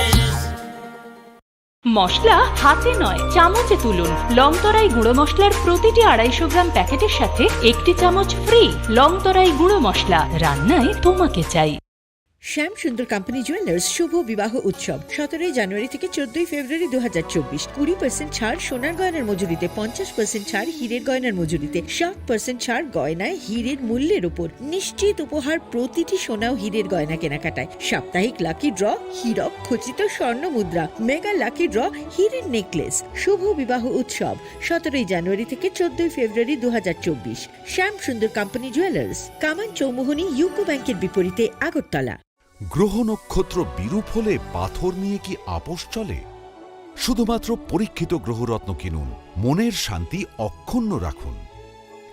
মশলা হাতে নয়, চামচে তুলুন। লং তরাই গুঁড়ো মশলার প্রতিটি আড়াইশো গ্রাম প্যাকেটের সাথে একটি চামচ ফ্রি। লং তরাই গুঁড়ো মশলা, রান্নায় তোমাকে চাই। শ্যাম সুন্দর কোম্পানি জুয়েলার্স শুভ বিবাহ উৎসব সতেরোই জানুয়ারি থেকে চোদ্দই ফেব্রুয়ারি দু হাজার চব্বিশ। কুড়ি পার্সেন্ট ছাড় সোনার গয়নার মজুরিতে, পঞ্চাশ পার্সেন্ট ছাড় হীরের গয়নার মজুরিতে, সাত পার্সেন্ট ছাড় গয়নায় হীরের মূল্যের উপর। নিশ্চিত উপহার প্রতিটি সোনা ও হীরের গয়না কেনাকাটায়। সাপ্তাহিক লাকি ড্র, হীরক খচিত স্বর্ণ মুদ্রা, মেগা লাকি ড্র, হীরের নেকলেস। শুভ বিবাহ উৎসব সতেরোই জানুয়ারি থেকে চোদ্দই ফেব্রুয়ারি দু হাজার চব্বিশ। শ্যাম সুন্দর কোম্পানি জুয়েলার্স, কামান চৌমুহনী ইউকো ব্যাংকের বিপরীতে, আগরতলা। গ্রহ নক্ষত্র বিরূপ হলে পাথর নিয়ে কি আপোষ চলে? শুধুমাত্র পরীক্ষিত গ্রহরত্ন কিনুন, মনের শান্তি অক্ষুণ্ণ রাখুন।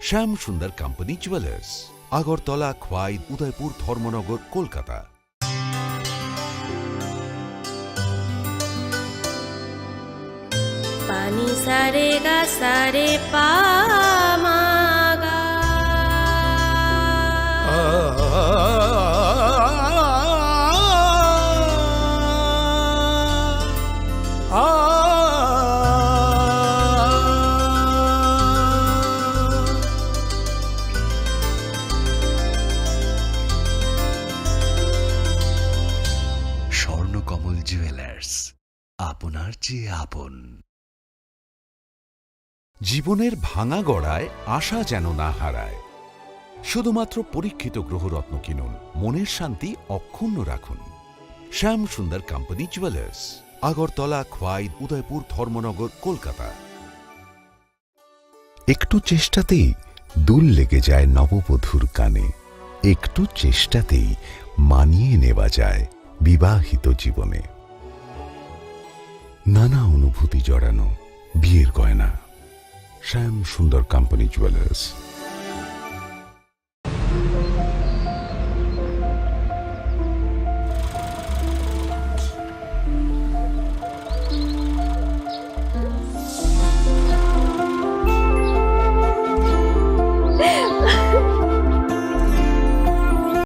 Shyam Sundar company jewellers, Agartala, Khowai, Udaipur, Dharmanagar, Kolkata. Pani sare ga sare pa ma ga. Swarnakamal jewellers, আপনার চেয়ে আপন। জীবনের ভাঙা গড়ায় আশা যেন না হারায়। শুধুমাত্র পরীক্ষিত গ্রহরত্ন কিনুন, মনের শান্তি অক্ষুণ্ণ রাখুন। শ্যাম সুন্দর কোম্পানি জুয়েলার্স, আগরতলা, খোয়াই, উদয়পুর, ধর্মনগর, কলকাতা। একটু চেষ্টাতেই দুল লেগে যায় নববধূর কানে, একটু চেষ্টাতেই মানিয়ে নেওয়া যায় বিবাহিত জীবনে। নানা অনুভূতি জড়ানো বিয়ের গয়না। শ্যাম সুন্দর কোম্পানি জুয়েলার্স,